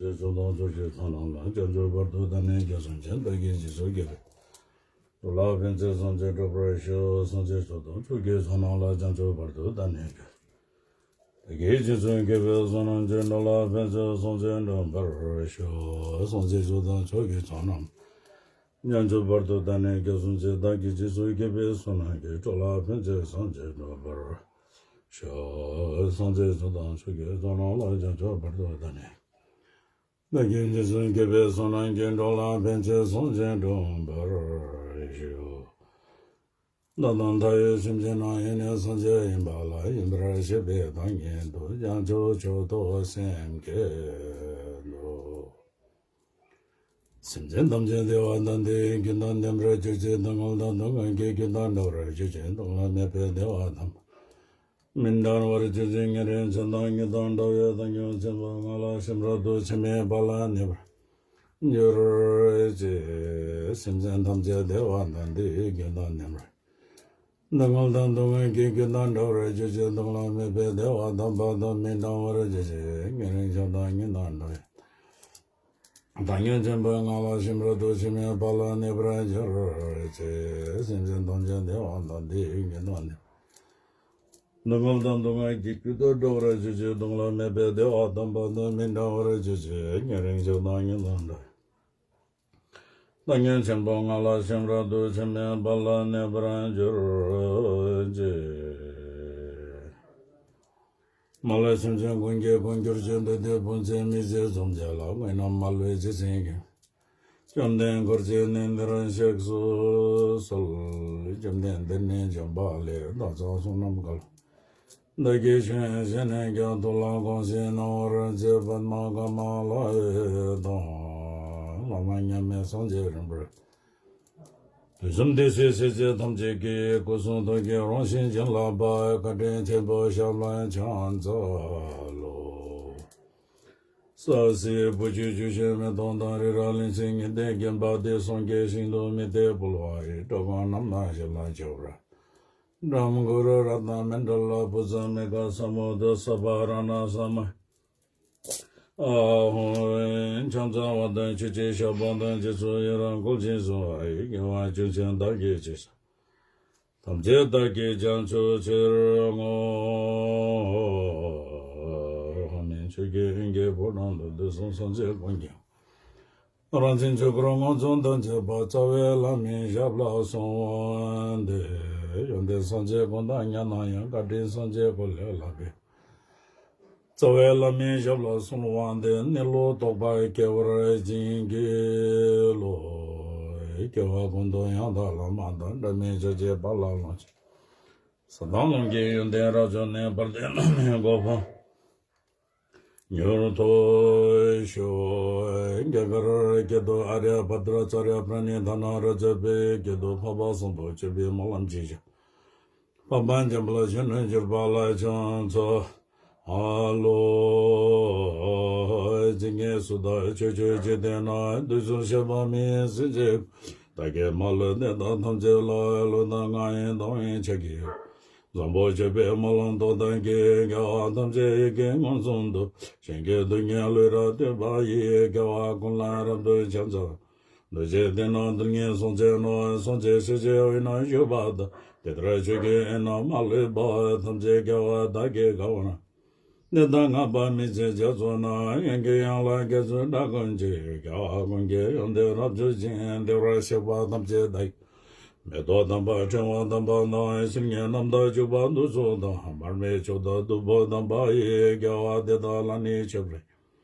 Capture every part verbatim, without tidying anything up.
ཚེ་ཚོགས་དང་ཕྱོགས་བཅུའི་ཚོགས་རྣམས་ལ། བྱང་ཆུབ་བར་དུ་བདག་ནི་རྒྱལ་སྲས་ཆེ། བདག་གིས་སྦྱིན་སོགས་བགྱིས་པའི་བསོད་ལ་ཕན་ཚུན་སངས་རྒྱས་འགྲུབ་པར་ཤོག་སངས་རྒྱས་ཚོགས་དང་ཕྱོགས་བཅུའི་ཚོགས་རྣམས་ལ། བྱང་ཆུབ་བར་དུ་བདག་ནི་བདག་གིས་སྦྱིན་སོགས་བགྱིས་པའི་བསོད་ནམས་ཀྱིས། འགྲོ་ལ་ཕན་ཕྱིར་སངས་རྒྱས་འགྲུབ་པར་ཤོག་སངས་རྒྱས་ཚོགས་དང་ཕྱོགས་བཅུའི་ཚོགས་རྣམས། བྱང་ཆུབ་བར་དུ་བདག་ནི་རྒྱལ་སྲས་ཆེ། བདག་གིས་སྦྱིན་སོགས་བགྱིས་པའི་བསོད་ནམས་ཀྱིས། འགྲོ་ལ་ཕན་ཕྱིར་སངས་རྒྱས་འགྲུབ་པར་ཤོག་སངས་རྒྱས་ཚོགས་དང་ཕྱོགས་བཅུའི་ཚོགས་རྣམས་ལ། བྱང་ཆུབ་བར་དུ་བདག་ནི། བདག་གིས་སྦྱིན་སོགས་བགྱིས་པའི་བསོད་ནམས་ཀྱིས། འགྲོ་ལ་ཕན་ཕྱིར་སངས་རྒྱས་འགྲུབ་པར་ཤོག་བདག་དང་མཐའ་ཡས་སེམས་ཅན་རྣམས། ཡེ་ནས་སངས་རྒྱས་ཡིན་པ་ལ། ཡིན་པར་ཤེས་པའི་བདག་ཉིད་དུ། བྱང་ཆུབ་མཆོག་ཏུ་སེམས་བསྐྱེད་དོ། སེམས་ཅན་ཐམས་ཅད་བདེ་བ་དང་ལྡན། རྒྱུ་དང་ལྡན་པར་གྱུར་ཅིག་སྡུག་བསྔལ་དང་སྡུག་བསྔལ་གྱི་རྒྱུ་དང་བྲལ་བར་གྱུར་ཅིག་སྡུག་བསྔལ་མེད་པའི་བདེ་བ་དམ་པ་མི་འབྲལ་བར་གྱུར་ཅིག་ཉེ་རིང་ཆགས་སྡང་གཉིས་དང་བྲལ་བའི་བདག་ཉིད་ཆེན་པོའི་ངང་ལ་ཞིང་རབ་ཏུ་ཕྱི་མའི་བར་ལ་གནས་པར་གྱུར་ཅིག་སེམས་ཅན་ཐམས་ཅད་བདེ་བ་དང་ལྡན། རྒྱུ་དང་ལྡན་པར། སྡུག་བསྔལ་དང་སྡུག་བསྔལ་གྱི་རྒྱུ་དང་བྲལ་བར་གྱུར་ཅིག་སྡུག་བསྔལ་མེད་པའི་བདེ་བ་དམ་པ་དང་མི་འབྲལ་བར་གྱུར་ཅིག་ཉེ་རིང་ཆགས་སྡང་གཉིས་དང་བྲལ་བའི་བདག་ཉིད་ཆེན་པོའི་ངང་ལ་ཞིང་རབ་ཏུ་ཕྱི་མའི་བར་ལ་གནས་པར་གྱུར་ཅིག་སེམས་ཅན་ཐམས་ཅད་བདེ་བ་དང་ལྡན། རྒྱུ་དང་ལྡན། སྡུག་བསྔལ་དང་སྡུག་བསྔལ་གྱི་རྒྱུ་དང་བྲལ་བར་གྱུར་ཅིག་སྡུག་བསྔལ་མེད་པའི་བདེ་བ་དམ་པ་དང་མི་འབྲལ་བར་གྱུར་ཅིག་ཉེ་རིང་ཆགས་སྡང་གཉིས་དང་བྲལ། བདག་ཉིད་ཆེན་པོའི་ངང་ལ་ཞིང་རབ་ཏུ་ཕྱི་མའི་བར་ལ་གནས་པར་གྱུར་ཅིག་མ་ལུས་སེམས་ཅན་ཀུན་གྱི་དཔུང་གྱུར་ཅིག་བདུད་སྡེ་དཔུང་བཙན་མི་བཟད་གསུམ་མཛད་ལ། དངོས་རྣམས་མ་ལུས་རྗེས་བཟུང་གི། བཅོམ་ལྡན་འཁོར་བཅས་ནི་འདིར་གཤེགས་སུ་གསོལ། བཅོམ་ལྡན་འདིར་ནི་བྱོན་པ་ལེགས། བདག་ཅག་བསོད་ནམས་དཀར་ལ་བདག་གིས་ཕྱག་བྱས་ནས་ཀྱང་། དུག་ལྔ་གང་ཞིག་སྣང་བར་བྱེད། པདྨ་ཀ་མ་ལ་ཡི་དྭགས། བླ་མ་མཉམ་མེད་སངས་རྒྱས་རིན་པོ་ཆེ། དུས་གསུམ་བདེ་གཤེགས་སྲས་བཅས་ཐམས་ཅད་ཀྱི། སྐུ་གསུང་ཐུགས་ཀྱི་རང་བཞིན་བྱིན་རླབས་པ། བཀའ་དྲིན་ཆེན་པོ་ཞབས་ལ་ཕྱག་འཚལ་ལོ། ས་གཞི་བུ་བཅུད་བཅུ་བཞི་མེ་ཏོག་དང་། རི་རབ་གླིང་བཞི་ཉི་ཟླས་བརྒྱན་པ་སྟེ། གསུང་གི་ཞིང་དུ་དམིགས་ཏེ་འབུལ་བ་ཡི། འགྲོ་ཀུན་རྣམ་དག་ཞབས་ལ་མཆོད་པར། སྒྲོམ་གུ་རུ་རབ་དང་མཎྜལ་ཕུར་ཚུགས་མི་ཁ་ས་མུ་དྲ་ས་པ་ར་ཎ་ས་མ། ཨ་ཧོ། ཕྱག་འཚལ་བ་དང་མཆོད་ཅིང་བཤགས་པ་དང་། རྗེས་སུ་ཡི་རང་བསྐུལ་ཞིང་གསོལ་བ་ཡི། དགེ་བ་ཅན་ཞིང་བདག་གིས་ཅི་བསགས། ཐམས་ཅད་བདག་གིས་བྱང་ཆུབ་ཕྱིར་བསྔོ། ཨ་ནི་ཆོས་ཀྱི་དབྱིངས་ཀྱི་ཕོ་བྲང་དུ། དུས་གསུམ་སངས་རྒྱས་ཀུན་གྱི། རང་བཞིན་ཆོས་སྐུར་མངོན་སུམ་དུ་བྱེད་པ། རྩ་བའི་བླ་མའི་ཞབས་ལ་གསོལ་བ་འདེབས། ཡོན་ཏན་སངས་རྒྱས་ཀུན་དང་མཉམ་ན་ཡང་། བཀའ་དྲིན་སངས་རྒྱས་ཀུན་ལས་ལྷག་པའི། རྩ་བའི་བླ་མའི་ཞབས་ལ་གསོལ་བ་འདེབས། གནས་ལུགས་རྟོགས་པ་སྐྱེ་བར་བྱིན་གྱིས་རློབས། སྐྱེ་བ་ཀུན་ཏུ་ཡང་དག་བླ་མ་དང་། འབྲལ་མེད་ཕྱག་རྒྱའི་དཔལ་ལ་ལོངས་སྤྱོད། ས་དང་ལུང་གི་ཡོན་ཏན་རབ་བྱུང་ནས། བར་དོའི་བླ་མའི་གོ་འཕང་མྱུར་ཐོབ་ཤོག་རྒྱ་གར་སྐད་དུ། ཨཱརྱ་བྷ་དྲ་ཙཱརྱ་པྲ་ཎི་དྷ་ན་རཱ་ཛ་པའི་སྐད་དུ། འཕགས་པ་སམ་བྷོ་ཊ་སྤྱོད་པའི་སྨོན་ལམ་གྱིས་བྱོན། འཕགས་པ་འཇམ་དཔལ་གཞོན་ནུར་གྱུར་པ་ལ་ཕྱག་འཚལ་ལོ། ཇི་སྙེད་སུ་དག་ཕྱོགས་བཅུའི་འཇིག་རྟེན་ན། འདིར་བྱོན་བྱེད་པ་མི་ཡི་སེམས་ཅན། བདག་གིས་མ་ལུས་དེ་དག་ཐམས་ཅད་ལ། བློ་དང་ངག་ཡིད་དང་བས་ཕྱག་བགྱིའོ། བཟང་པོ་སྤྱོད་པའི་སྨོན་ལམ་རྟོགས་བདག་གིས། དགེ་བ་ཐམས་ཅད་ཡིད་ཀྱིས་མངོན་སུམ་དུ། གཞན་གྱི་སྡུག་བསྔལ་ལུས་རབ་སྟོན་པ་ཡི། དགེ་བ་ཀུན་ལ་རབ་ཏུ་ཕྱག་འཚལ། འདུ་བྱེད་དེ་རྣམས་སྡུག་བསྔལ་སྲོག་བཅད་ནས། སྲོག་བཅད་སྲེག་བྱེད་འོད་རྣམས་འཕྲོ་བརླག་དང་། དེ་ལྟར་ཆོས་ཀྱི་དབྱིངས་རྣམས་མ་ལུས་པ། ཐམས་ཅད་རྒྱལ་བ་བདག་གིས་གང་བར་བསྔོ། གནས་དང་ལྔ་པ་མི་མཇེད་རྒྱ་མཚོ་ན། དབྱིངས་ཀྱི་ཡན་ལག་བརྒྱད་ཅུ་འདྲ་ཀུན་གྱིས། རྒྱལ་བ་ཀུན་གྱི་ཡོན་ཏན་རབ་བརྗོད་ཅིང་། བདེ་བར་གཤེགས་པ་ཐམས་ཅད་བདག་གིས། མེ་ཏོག་དམ་པ་ཕྲེང་བ་དམ་པ་དང་། ཕྱི་སྙན་རྣམ་དག་བྱུག་པ་དུག་གསུམ་དང་། མར་མེ་མཆོག་དང་བདུག་སྤོས་དམ་པ་ཡིས། རྒྱལ་བ་དེ་དག་ལ་ནི་མཆོད་པར།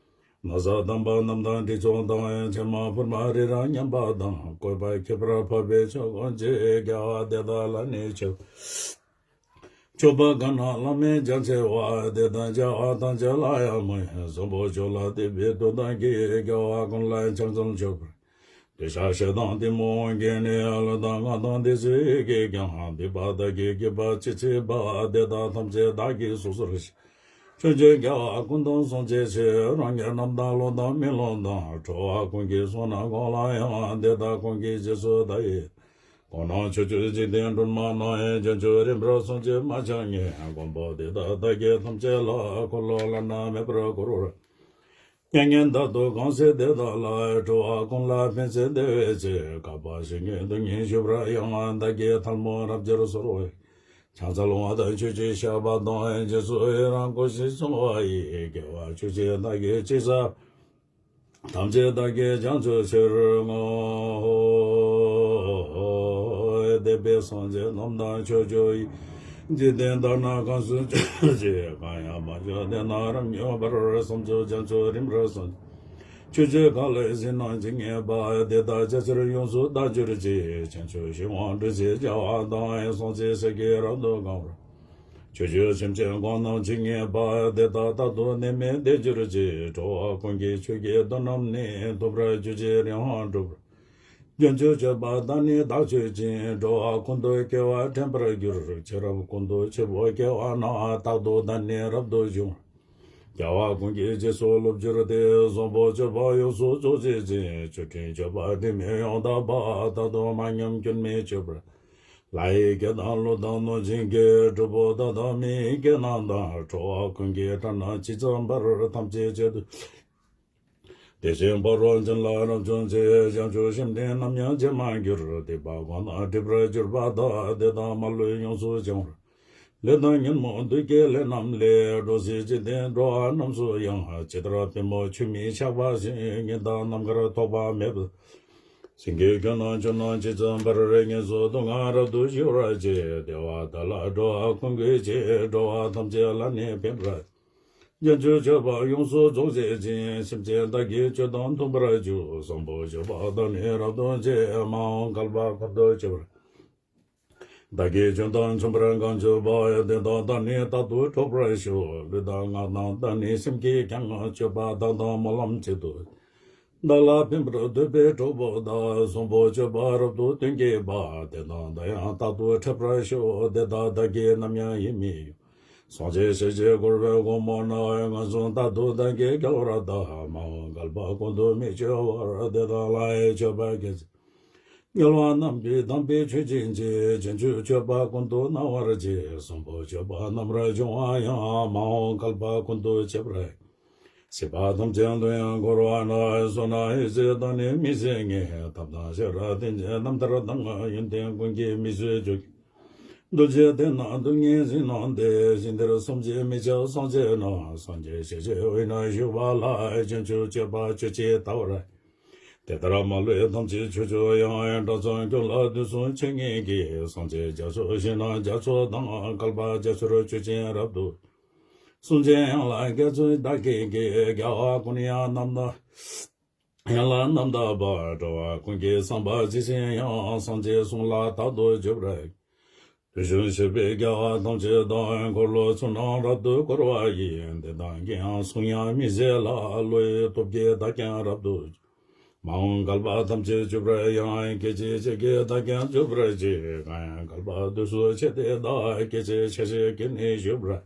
ན་བཟའ་དམ་པ་རྣམས་དང་དྲི་མཆོག་དང་། ཕྱེ་མ་ཕུར་མ་རི་རབ་མཉམ་པ་དང་། བཀོད་པ་ཁྱད་པར་འཕགས་པའི་མཆོག་ཀུན་གྱིས། རྒྱལ་བ་དེ་དག་ལ་ནི་མཆོད། མཆོད་པ་གང་རྣམས་བླ་མེད་རྒྱ་ཆེ་བ། དེ་དག་བྱ་བ་ཐམས་ཅད་ལ་ཡང་མོས། བཟང་པོ་མཆོག་ལ་དད་པའི་མཐུ་དང་བཅས། རྒྱལ་བ་ཀུན་ལ་ཕྱག་འཚལ་མཆོད་པར། འདོད་ཆགས་ཞེ་སྡང་གཏི་མུག་གིས་ནི། བློ་དང་ངག་དང་དེ་ཚེ་ཡིད་ཀྱིས་ཀྱང་། སྡིག་པ་བདག་གིས་བགྱིས་པ་ཅི་མཆིས་པ། དེ་དག་ཐམས་ཅད་བདག་གིས་སོ་སོར་བཤགས། ཕྱོགས་བཅུའི་རྒྱལ་བ་ཀུན་དང་སངས་རྒྱས་ཆོས། རང་རྒྱལ་རྣམས་དང་ཀླུ་དང་མི་ཀླུ་དང་། ཁྲོ་བ་ཀུན་གྱི་ཚོགས་རྣམས་ཀུན་ལ་ཡང་། དེ་དག་ཀུན་གྱི་རྗེས་སུ་བདག་ཡི། གང་རྣམས་ཕྱོགས་བཅུའི་འཇིག་རྟེན་སྒྲོན་མ་ན། བྱང་ཆུབ་རིམ་པར་སངས་རྒྱས་མ་ཆགས་ཉིད། མགོན་པོ་དེ་དག་བདག་གིས་ཐམས་ཅད་ལ། འཁོར་ལོ་བླ་ན་མེད་པར་བསྐོར་བར། མྱ་ངན་འདའ་སྟོན་གང་བྱེད་དེ་དག་ལ། འགྲོ་བ་ཀུན་ལ་ཕན་བྱེད་བདེ་བའི་ཕྱིར། བསྐལ་པ་བཞི་ལྔའི་སྡུག་བསྔལ་ཞི་བར་ཡང་། བདག་གི་ཐལ་མོ་རབ་སྦྱར་གསོལ་བ། ཕྱག་འཚལ་ལོ། ད་ཆོས་ཀྱི་བཤད་པ་དང་། རྗེས་སུ་ཡི་རང་བསྐུལ་ཞིང་གསོལ་བ་ཡི། དགེ་བ་བཅུ་སྤྱད་བདག་གིས་ཅི་བསགས། ཐམས་ཅད་བདག་གིས་བྱང་ཆུབ་ཕྱིར། ངོ་། འདས་པའི་སངས་རྒྱས་རྣམས་དང་ཕྱོགས་བཅུ་ཡི། འཇིག་རྟེན་དག་ན་གང་བཞུགས་ཀྱང་། གང་ཡང་མ་བྱོན་དེ་རྣམས་རབ་མྱུར་བར། བྱང་ཆུབ་རྒྱ་མཚོ་རིམ་གྲོ་སངས་རྒྱས། ཆོས་ཀྱི་ཁ་ལས་ཞིང་རྣམས་ཇི་སྙེད་པ། དེ་དག་རྒྱ་ཆེར་ཡོངས་སུ་དག་གྱུར་ཅིག། བྱང་ཆུབ་ཤིང་དབང་སྤྲུལ་པའི་རྒྱལ་བ་དང་། སངས་རྒྱས་སྲས་ཀྱིས་རབ་ཏུ་གང་བར། ཕྱོགས་བཅུའི་སེམས་ཅན་ཀུན་རྣམས་ཇི་སྙེད་པ། དེ་དག་རྟག་ཏུ་ནད་མེད་བདེ་གྱུར་ཅིག། འགྲོ་བ་ཀུན་གྱི་ཆོས་ཀྱི་དོན་རྣམས་ནི། ཐོབ་པར་གྱུར་ཅིག་རིམ་གྱིས་འགྲུབ་པར། བྱང་ཆུབ་སྤྱོད་པ་དག་ནི་བདག་སྤྱོད་ཅིང་། འགྲོ་བ་ཀུན་ཏུ་སྐྱེ་བ་དྲན་པར་འགྱུར། ཚེ་རབས་ཀུན་ཏུ་འཆི་བའི་སྐྱེ་བ་ན། རྟག་ཏུ་བདག་ནི་རབ་ཏུ་འབྱུང་། རྒྱལ་བ་ཀུན་གྱི་རྗེས་སུ་སློབ་གྱུར་ཏེ། བཟང་པོ་སྤྱོད་པ་ཡོངས་སུ་རྫོགས་བྱེད་ཅིང་། ཆོས་མཐུན་སྤྱོད་པ་དྲི་མེད་ཡང་དག་པ། རྟག་ཏུ་མ་ཉམས་སྐྱོན་མེད་སྤྱོད་པར། ལྷ་ཡི་སྐད་དང་ཀླུ་དང་གནོད་སྦྱིན་སྐད། གྲུལ་བུམ་དག་དང་མི་ཡི་སྐད་རྣམས་དང་། ཁྲོ་བ་ཀུན་གྱི་སྒྲ་རྣམས་ཇི་ཙམ་པར། ཐམས་ཅད་གཅིག་ཏུ། དེ་བཞིན་ཕ་རོལ་ཕྱིན་ལ་རབ་སྦྱོང་བྱེད། བྱང་ཆུབ་ཤིང་རྟའི་རྣམ་གཡེང་བྱེད་མ་གྱུར། སྡིག་པ་ཀུན་དང་སྒྲིབ་པར་གྱུར་པ་དག། དེ་དག་མ་ལུས་ཡོངས་སུ་སྦྱང་བར། ལས་དང་ཉོན་མོངས་བདུད་ཀྱི་ལས་རྣམས་ལས། འགྲོ་སའི་འཇིག་རྟེན་འགྲོ་བ་རྣམས་སུ་ཡང་། ཇི་ལྟར་པུས་མོ་ཆུ་མིག་ཆགས་པ་བཞིན། ཉིན་དང་ནམ་མཁར་ཐོགས་པ་མེད་པར། སེང་གེ་ཁྱོད་རྣམས་ཁྱོད་རྣམས་ཇི་ཙམ་པར། ངན་སོང་སྡུག་བསྔལ་རབ་ཏུ་ཞི་བར་བྱེད། བདེ་བ་དག་ལ་འགྲོ་བ་ཀུན་གུས་བྱེད། འགྲོ་བ་ཐམས་ཅད་ལ་ནི་ཕན་པར། བྱང་ཆུབ་སྤྱོད་པ་ཡོངས་སུ་རྫོགས་བྱེད་ཅིང་། སེམས་ཅན་བདག་གི་སྤྱོད་དང་མཐུན་པར་འཇུག། བཟང་པོ་སྤྱོད་པ་དག་ནི་རབ་ཏུ་སྤྱད། མ་འོངས་བསྐལ་པ་ཀུན་ཏུ་སྤྱད་པར། བདག་གི་སྤྱོད་དང་མཚུངས་པར་གང་སྤྱོད་པ། དེ་དག་བདག་ནི་རྟག་ཏུ་ཐོབ་པར་ཤོག། ལུས་དང་ངག་དང་བདག་ནི་སེམས་ཀྱིས་ཀྱང་། སྤྱོད་པ་དག་དང་སྨོན་ལམ་གཅིག་ཏུ། བདག་ལ་ཕན་པར་འདོད་པའི་གྲོགས་པོ་དག། བཟང་པོ་སྤྱོད་པ་རབ་ཏུ་སྟོན་བགྱིད་པ། དེ་དག་བདག་ཡང་རྟག་ཏུ་འཕྲད་པར་ཤོག། དེ་དག་བདག་གིས་ནམ་ཡང་ཡིད་མི་གཡོ། སངས་རྒྱས་ཞལ་བཞི་བསྐོར་བའི་དགོངས་པ་ན། ངན་སོང་རྟག་ཏུ་བདག་གིས་བསྐལ་པར་བདག། མ་འོངས་བསྐལ་པ་ཀུན་ཏུ་མི་སྐྱེ་བར། དེ་དག་ལ་ཡང་མཆོད་པ་བགྱིད། དམྱལ་བ་རྣམས་ཀྱི་དམ་པའི་ཆོས་ཅན་གྱི། བྱང་ཆུབ་སྤྱོད་པ་ཀུན་ཏུ་སྣང་བར་བྱེད། བཟང་པོ་སྤྱོད་པ་རྣམ་པར་སྦྱོང་བ་ཡང་། མ་འོངས་བསྐལ་པ་ཀུན་ཏུ་སྤྱད་པར། སྲིད་པ་ཐམས་ཅད་དུ་ཡང་འཁོར་བ་ན། བསོད་ནམས་ཡེ་ཤེས་དང་ནི་མི་ཟད་ལྔས། ཐབས་དང་ཤེས་རབ་ལྡན་ཅིང་རྣམ་ཐར་དང་། ཡོན་ཏན་ཀུན་གྱིས་མི་བཟོད་གྱུར། འདུ་བྱེད་དེ་རྣམས་སྡུག་བསྔལ་ཞི་གནས་ཏེ། ཞིང་དེར་བསམ་གྱིས་མི་ཁྱབ་སངས་རྒྱས་རྣམས། སངས་རྒྱས་ཞལ་བཞིའི་དབུས་ན་བཞུགས་པ་ལ། བྱང་ཆུབ་སྤྱོད་པ་སྤྱོད་ཅེས་བལྟ་བར། དེ་ལྟར་མ་ལུས་ཐམས་ཅད་ཆོས་སྤྱོད་ཡང་། དགྲ་བཅོམ་ཀུན་ལ་དུས་གསུམ་འཆད་ཉན་གྱི། སངས་རྒྱས་རྒྱ་མཚོ་ཞིང་རྣམས་རྒྱ་མཚོ་དང་། བསྐལ་པ་རྒྱ་མཚོར་ཆོས་ཅན་རབ་ཏུ། གསུང་ཆེན་ཡན་ལག་བརྒྱད་ཚུལ་བདག་གིས་བགྱིས། རྒྱལ་བ་ཀུན་ཡང་རྣམ་དག་ཡན་ལག་རྣམ་དག་པ། འགྲོ་བ་ཀུན་གྱི་བསམ་པ་ཇི་བཞིན་དབྱངས། སངས་རྒྱས་གསུང་ལ་རྟག་ཏུ་འཇུག་པར། དུས་གསུམ་གཤེགས་པའི་རྒྱལ་བ་ཐམས་ཅད་དང་། འཁོར་ལོ་ཚུལ་རྣམས་རབ་ཏུ་བསྐོར་བ་ཡི། འདི་དག་གི་ཡང་གསུང་ཡང་མི་ཟད་ལ། བློ་ཡི་སྟོབས་ཀྱིས་བདག་ཀྱང་རབ་ཏུ། མ་འོངས་བསྐལ་པ་ཐམས་ཅད་འཇུག་པར་ཡང་། སྐད་ཅིག་གཅིག་གིས་བདག་ཀྱང་འཇུག་པར་བྱེད། གང་ཡང་བསྐལ་པ་དུས་སུ་ཆེ་དེ་དག། སྐད་ཅིག་ཕྱེད་ཕྱེད་ཀྱིས་ནི་འཇུག་པར།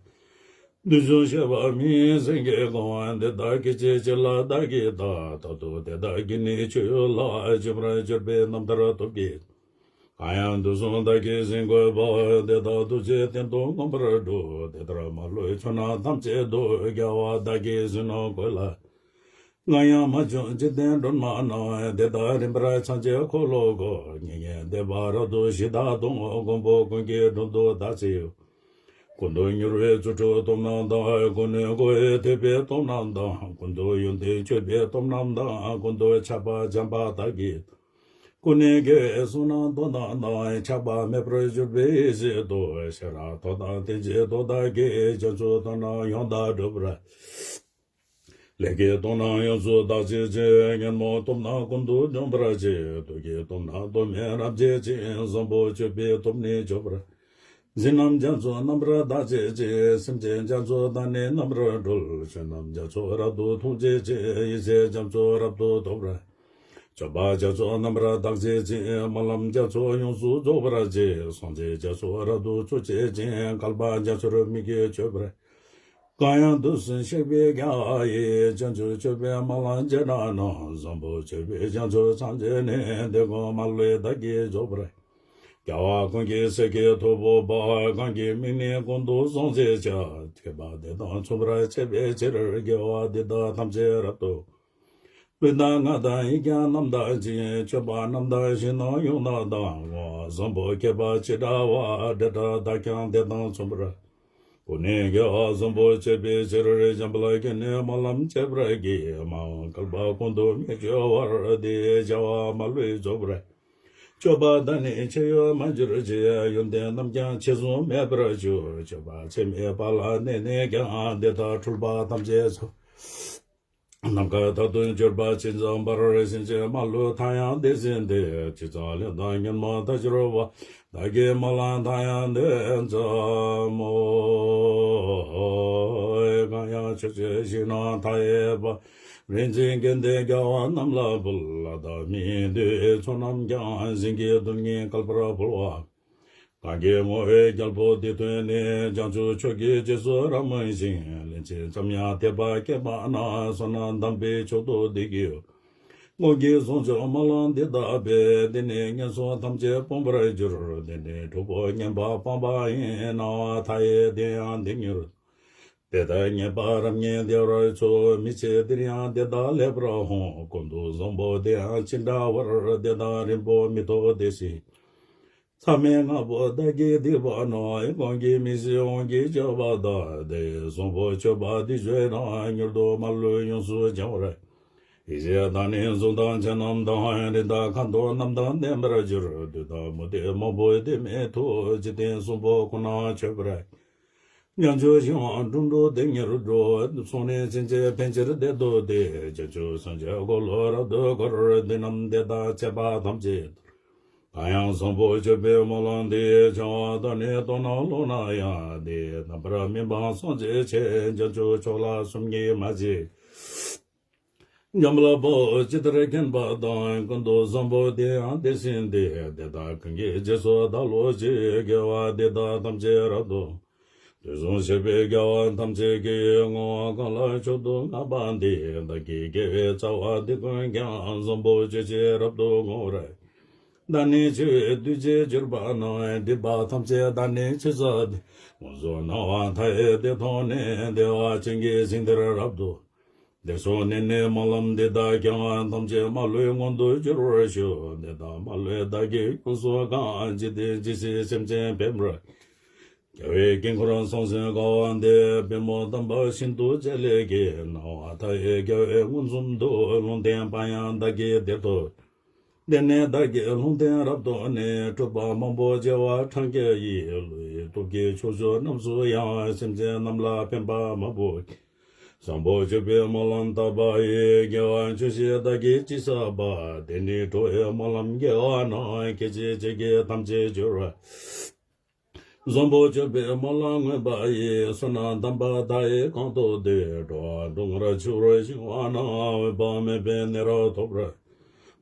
དུས་གསུམ་གཤེགས་པ་མིང་སེང་གེ་ཀུན། འདི་དག་སྐད་ཅིག་གཅིག་ལ་བདག་གིས་བལྟ། རྟག་ཏུ་དེ་དག་གི་ནི་སྤྱོད་ཡུལ་ལ། འཇུག་པར་གྱུར་པའི་རྣམ་ཐར་སྟོབས་ཀྱིས། གང་ཡང་དུས་གསུམ་བདག་གིས་ཟིན་དགོས་པ། དེ་དག་ཐུགས་རྗེའི་སྟེང་དུ་མངོན་པར་སྒྲུབ། དེ་ལྟར་མ་ལུས་ཆོས་རྣམས་ཐམས་ཅད་དུ། རྒྱལ་བ་བདག་གིས་ཟིན་ནོ་དགོས་ལ། ང་ཡང་མ་བྱོན་འཇིག་རྟེན་སྒྲོན་མ་ན། དེ་དག་རིམ་པར་ཕྱག་བྱས་འཁོར་ལོ་བསྐོར། ངེས་ངེས་འདས་པ་རབ་ཏུ་ཞི་དག་དང་། མགོན་པོ་ཀུན་གྱི་དྲུང་དུ་བདག་བྱེད་ཡུལ། ཀུན་ཏུ་མྱུར་བའི་རྫུ་འཕྲུལ་སྟོབས་རྣམས་དང་། ཀུན་ནས་སྒོ་ཡི་ཐེག་པའི་སྟོབས་རྣམས་དང་། ཀུན་ཏུ་ཡོན་ཏན་སྤྱོད་པའི་སྟོབས་རྣམས་དང་། ཀུན་ཏུ་ཆགས་པ་འཇོམས་པ་དག་གི། ཀུན་ནས་དགེ་བའི་བསོད་ནམས་སྟོབས་རྣམས་དང་། ཆགས་པ་མེད་པར་གྱུར་པའི་ཡེ་ཤེས་སྟོབས། ཤེས་རབ་ཐོབ་དང་ལྡན་ཅིང་སྟོབས་དག་གིས། བྱང་ཆུབ་སྟོབས་རྣམས་ཡང་དག་སྒྲུབ་པར། ལས་ཀྱི་སྟོབས་རྣམས་ཡོངས་སུ་དག་བྱེད་ཅིང་། ཉོན་མོངས་སྟོབས་རྣམས་ཀུན་ཏུ་འཇོམས་པར་བྱེད། བདུད་ཀྱི་སྟོབས་རྣམས་སྟོབས་མེད་རབ་བྱེད་ཅིང་། བཟང་པོ་སྤྱོད་པའི་སྟོབས་ནི་སྤྱོད་པར། གཞན་རྣམས་རྒྱ་མཚོ་རྣམ་པར་དག་བྱེད་ཅིང་། སེམས་ཅན་རྒྱ་མཚོ་དག་ནི་རྣམ་པར་སྒྲོལ། ཆོས་རྣམས་རྒྱ་མཚོ་རབ་ཏུ་མཐོང་བྱེད་ཅིང་། ཡེ་ཤེས་རྒྱ་མཚོ་རབ་ཏུ་ཐོབ་པར། སྤྱོད་པ་རྒྱ་མཚོ་རྣམ་པར་དག་བྱེད་ཅིང་། སྨོན་ལམ་རྒྱ་མཚོ་ཡོངས་སུ་རྫོགས་པར་བྱེད། སངས་རྒྱས་རྒྱ་མཚོ་རབ་ཏུ་སྤྱོད་བྱེད་ཅིང་། བསྐལ་པ་རྒྱ་མཚོར་མིག་གིས་མཆོད་པར། གང་ཡང་དུས་གསུམ་གཤེགས་པའི་རྒྱལ་བ་ཡི། བྱང་ཆུབ་སྤྱོད་པའི་སྨོན་ལམ་རྒྱ་གྲགས་རྣམས། བཟང་པོ་སྤྱོད་པའི་བྱང་ཆུབ་སངས་རྒྱས་ནི། དེ་ཀུན་མ་ལུས་བདག་གིས་རྫོགས་པར། རྒྱལ་བ་ཀུན་གྱི་སྲས་ཀྱི་ཐུ་བོ་འབའ། གང་གི་མིང་ནི་ཀུན་ཏུ་བཟང་ཞེས་བྱ། མཁས་པ་དེ་དང་མཚུངས་པར་བྱེད་པའི་ཕྱིར། དགེ་བ་འདི་དག་ཐམས་ཅད་རབ་ཏུ། ལུས་དང་ངག་དང་ཡིད་ཀྱང་རྣམ་དག་ཅིང་། སྤྱོད་པ་རྣམ་དག་ཞིང་ནང་ཡོངས་དག་དང་། ངོ་བོ་བཟང་པོ་མཁས་པ་ཇི་འདྲ་བ། འདི་འདྲ་བདག་ཀྱང་དེ་དང་མཚུངས་པར། ཀུན་ནས་དགེ་བ་བཟང་པོ་སྤྱད་པའི་ཕྱིར། འཇམ་དཔལ་གྱིས་ནི་སྨོན་ལམ་བྱས་པར་བགྱི། མ་འོངས་བསྐལ་པ་ཀུན་ཏུ་མི་སྐྱེ་བར། དེའི་བྱ་བ་མ་ལུས་རྫོགས་པར། སྤྱོད་པ་དང་ནི་ཕྱིར་གཡོལ་མ་གྱུར་ཅིག། ཡོན་ཏན་རྣམས་ཀྱང་ཆེ་ཆུང་མེད་པར་གྱུར། སྤྱོད་པ་ཚད་མེད་པ་ལ་གནས་ནས་ཀྱང་། འདི་དག་འཁྲུལ་པ་ཐམས་ཅད་ཚོལ། ནམ་མཁའ་ལྟར་དུ་གྱུར་པ་ཇི་ཙམ་པར། ཕྱིན་ཅི་མ་ལོག་མཐའ་ཡང་དེ་བཞིན་ཏེ། ཇི་ཙམ་ལས་དང་ཉོན་མོངས་མཐའ་གྱུར་པ། བདག་གི་སྨོན་ལམ་མཐའ་ཡང་དེ་ཙམ་མོ། གང་ཡང་ཕྱོགས་བཅུའི་ཞིང་རྣམས་མཐའ་ཡས་པ། རིན་ཆེན་དགེ་འདུན་རྒྱལ་བ་རྣམས་ལ་ཕུལ། ལྷ་དང་མིའི་འདུས་ཚོགས་རྣམས་ཀྱང་། བྱིན་གྱིས་གདུང་ནས་བསྐལ་པར་ཕུལ་བ། གང་གི་ངོ་བོའི་རྒྱལ་པོ་དེ་ཐོས་ནས། བྱང་ཆུབ་མཆོག་གི་རྗེས་སུ་རབ་སྨོན་ཞིང་། སླན་ཆད་ཙམ་ཡང་དད་པ་སྐྱེས་པ་ན། བསོད་ནམས་དམ་པའི་མཆོག་ཏུ་དེ་གི་ཡོད། སྔོན་གྱི་བཟང་སྤྱོད་སྨོན་ལམ་འདི་དག་པས། དེ་ནི་ངན་སོང་ཐམས་ཅད་སྤོང་བར་འགྱུར། དེ་ནི་གྲོགས་པོ་ངན་པ་སྤངས་པ་ཡིན། སྣང་བ་མཐའ་ཡས་དེ་ཡང་དེ་མྱུར། དེ་ལྟར་ངེས་པ་རབ་ཉིད་བདེ་བར་འཚོ། མི་ཕྱེད་འདིར་ཡང་དེ་དག་ལེགས་པར་འོང་། ཀུན་ཏུ་བཟང་པོ་དེ་ཡང་ཅི་འདྲ་བར། དེ་དག་རིང་པོ་མི་ཐོགས་དེ་བཞིན། མཐའ་མེད་ལྔ་པོ་བདག་གིས་བསྡུས་པ་ན། གང་གིས་མི་ཤེས་དབང་གིས་སྤྱོད་པ་དག། དེ་ཡི་བཟང་པོ་སྤྱོད་པ་འདི་བརྗོད་ན། མྱུར་དུ་མ་ལུས་ཡོངས་སུ་བྱང་བར། ཡེ་ཤེས་དང་ནི་གཟུགས་དང་ཅན་རྣམས་དང་། རིགས་དང་ཁ་དོག་རྣམས་དང་ལྡན་པར་འགྱུར། བདུད་དང་མུ་སྟེགས་མང་པོས་དེ་མི་ཐུབ། འཇིག་རྟེན་གསུམ་པོ་ཁོ་ནར་ཆོད་པར། བྱང་ཆུབ་ཤིང་དྲུང་དྲུག་དེ་ཉིད་འགྲོ། སོང་ནས་ཕྱིན་ཆད་ཕན་ཕྱིར་བདེ་སྟོབས་ཏེ། བྱང་ཆུབ་སེམས་ཀྱི་འཁོར་ལོ་རབ་ཏུ་བསྐོར། བདུད་རྣམས་དེ་དག་བཅས་པ་ཐམས་ཅད། གང་ཡང་བཟང་པོ་སྤྱོད་པའི་སྨོན་ལམ་འདི། བྱང་བ་དང་ནི་སྟོང་ནམ་ལོག་ན་ཡང་། དེ་རྣམ་པར་སྨིན་པ་སངས་རྒྱས་ཆེ། བྱང་ཆུབ་མཆོག་ལ་བསམ་གྱིས་མ་ཆོད། འཇམ་དཔལ་པོ་ཇི་ལྟར་མཁྱེན་པ་དང་། ཀུན་ཏུ་བཟང་པོ་དེ་ཡང་དེ་བཞིན་ཏེ། དེ་དག་གང་གི་རྗེས་སུ་བདག་སློབ་ཅིང་། དགེ་བ་འདི་དག་ཐམས་ཅད་རབ་ཏུ། དུས་གསུམ་གཤེགས་པའི་རྒྱལ་བ་ཐམས་ཅད་ཀྱིས། བསྔོ་བ་གང་ལ་མཆོག་ཏུ་བསྔགས་པ་འདི། བདག་གི་དགེ་བའི་རྩ་བ་འདི་ཀུན་ཀྱང་། བཟང་པོ་སྤྱོད་ཕྱིར་རབ་ཏུ་བསྔོ་བར། བདག་ནི་འཆི་བའི་དུས་བྱེད་གྱུར་པ་ན། སྡིག་པ་ཐམས་ཅད་དག་ནས་ཕྱིར་བསལ་ཏེ། དངོས་སུ་སྣང་བ་མཐའ་ཡས་དེ་མཐོང་ནས། བདེ་བ་ཅན་གྱི་ཞིང་དེར་རབ་ཏུ། དེར་སོང་ནས་ནི་སྨོན་ལམ་འདི་དག་ཀྱང་། ཐམས་ཅད་མ་ལུས་མངོན་དུ་གྱུར་པར་ཤོག། འདི་དག་མ་ལུས་བདག་གིས་ཡོངས་སུ་གང་། འཇིག་རྟེན་ཇི་སྲིད་སེམས་ཅན་ཕན་པར། རྒྱལ་བའི་དཀྱིལ་འཁོར་ཟང་ཟིང་དགའ་བ་འདི། པདྨོ་དམ་པ་ཤིན་ཏུ་རྗེ་ལེགས་ཀྱིས། སྣང་བ་མཐའ་ཡས་རྒྱལ་བའི་མངོན་སུམ་དུ། ལུང་བསྟན་པ་ཡང་བདག་གིས་དེར་ཐོབ། དེ་ནས་བདག་གིས་ལུང་བསྟན་རབ་ཏུ་ནི། གྲུབ་པ་མང་པོ་བྱེ་བ་ཕྲག་བརྒྱ་ཡིས། བློ་ཡི་སྟོབས་ཀྱིས་ཕྱོགས་བཅུ་རྣམས་སུ་ཡང་། སེམས་ཅན་རྣམས་ལ་ཕན་པ་མང་པོ་བསྐྱེད། བཟང་པོ་སྤྱོད་པའི་སྨོན་ལམ་བཏབ་པ་ཡིས། དགེ་བ་ཆོས་ཤིག་བདག་གིས་ཅི་བསགས་པ། དེ་ནི་ཁྲོ་བོའི་སྨོན་ལམ་དགེ་བ་རྣམས། སྐད་ཅིག་གཅིག་གིས་ཐམས་ཅད་སྦྱོར་བ། བཟང་པོ་སྤྱོད་པའི་སྨོན་ལམ་བསྔོས་པ་ཡིས། བསོད་ནམས་དམ་པ་མཐའ་ཡས་གང་ཐོབ་སྟེ། འགྲོ་བ་སྡུག་བསྔལ་ཆུ་བོར་ཞིང་བ་ན། འོད་དཔག་མེད་པའི་གནས་རབ་ཐོབ་པར།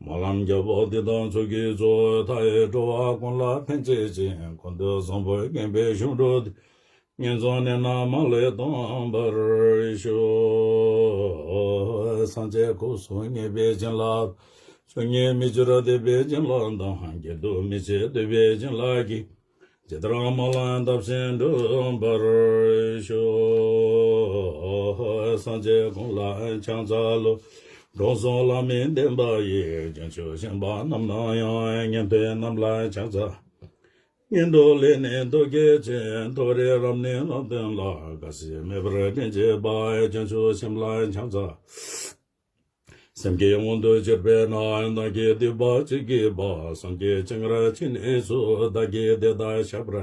སྨོན་ལམ་རྒྱལ་པོ་འདི་དང་ཚོགས་ཀྱི་མཆོག། མཐའ་ཡས་འགྲོ་བ་ཀུན་ལ་ཕན་བྱེད་ཅིང་། ཀུན་ཏུ་བཟང་པོས་ཁེངས་པའི་གཞུང་གྲུབ་སྟེ། ངན་སོང་གནས་རྣམས་མ་ལུས་སྟོངས་པར་ཤོག། སངས་རྒྱས་སྐུ་གསུམ་བརྙེས་པའི་བྱིན་རླབས། བཅུ་གཉིས་མི་འགྱུར་བདེ་བའི་བྱིན་རླབས་དང་། བརྒྱད་དུ་མི་ཕྱེད་འདོད་པའི་བྱིན་རླབས་ཀྱིས། ཇི་ལྟར་སྨོན་ལམ་བཏབ་བཞིན་འགྲུབ་པར་ཤོག། སངས་རྒྱས་ཀུན་ལ་ཕྱག་འཚལ་ལོ། འགྲོ་གསུམ་བླ་མའི་བསྟན་པ་ཡི། བྱང་ཆུབ་ཤིང་པ་རྣམས་ན་ཡང་། ཉན་ཐོས་རྣམས་ལ་ཕྱག་འཚལ། ངན་འགྲོ་ལས་ནི་ཐར་བྱེད་ཅིང་། མཐོ་རིས་རབ་གནས་ལམ་སྟོན་ལ། དགའ་བཞིན་མེད་པར་བསྟན་བྱེད་པ། བྱང་ཆུབ་སེམས་ལ་ཕྱག་འཚལ། སེམས་ཀྱི་དབང་དུ་གྱུར་པས་ན། བདག་གིས་བསྡུས་པ་ཇི་སྐད་པ། སངས་རྒྱས་སྤྱན་སྔར་ཕྱིན་ནས་སུ། བདག་གིས་དེ་དག་བཤད་པར།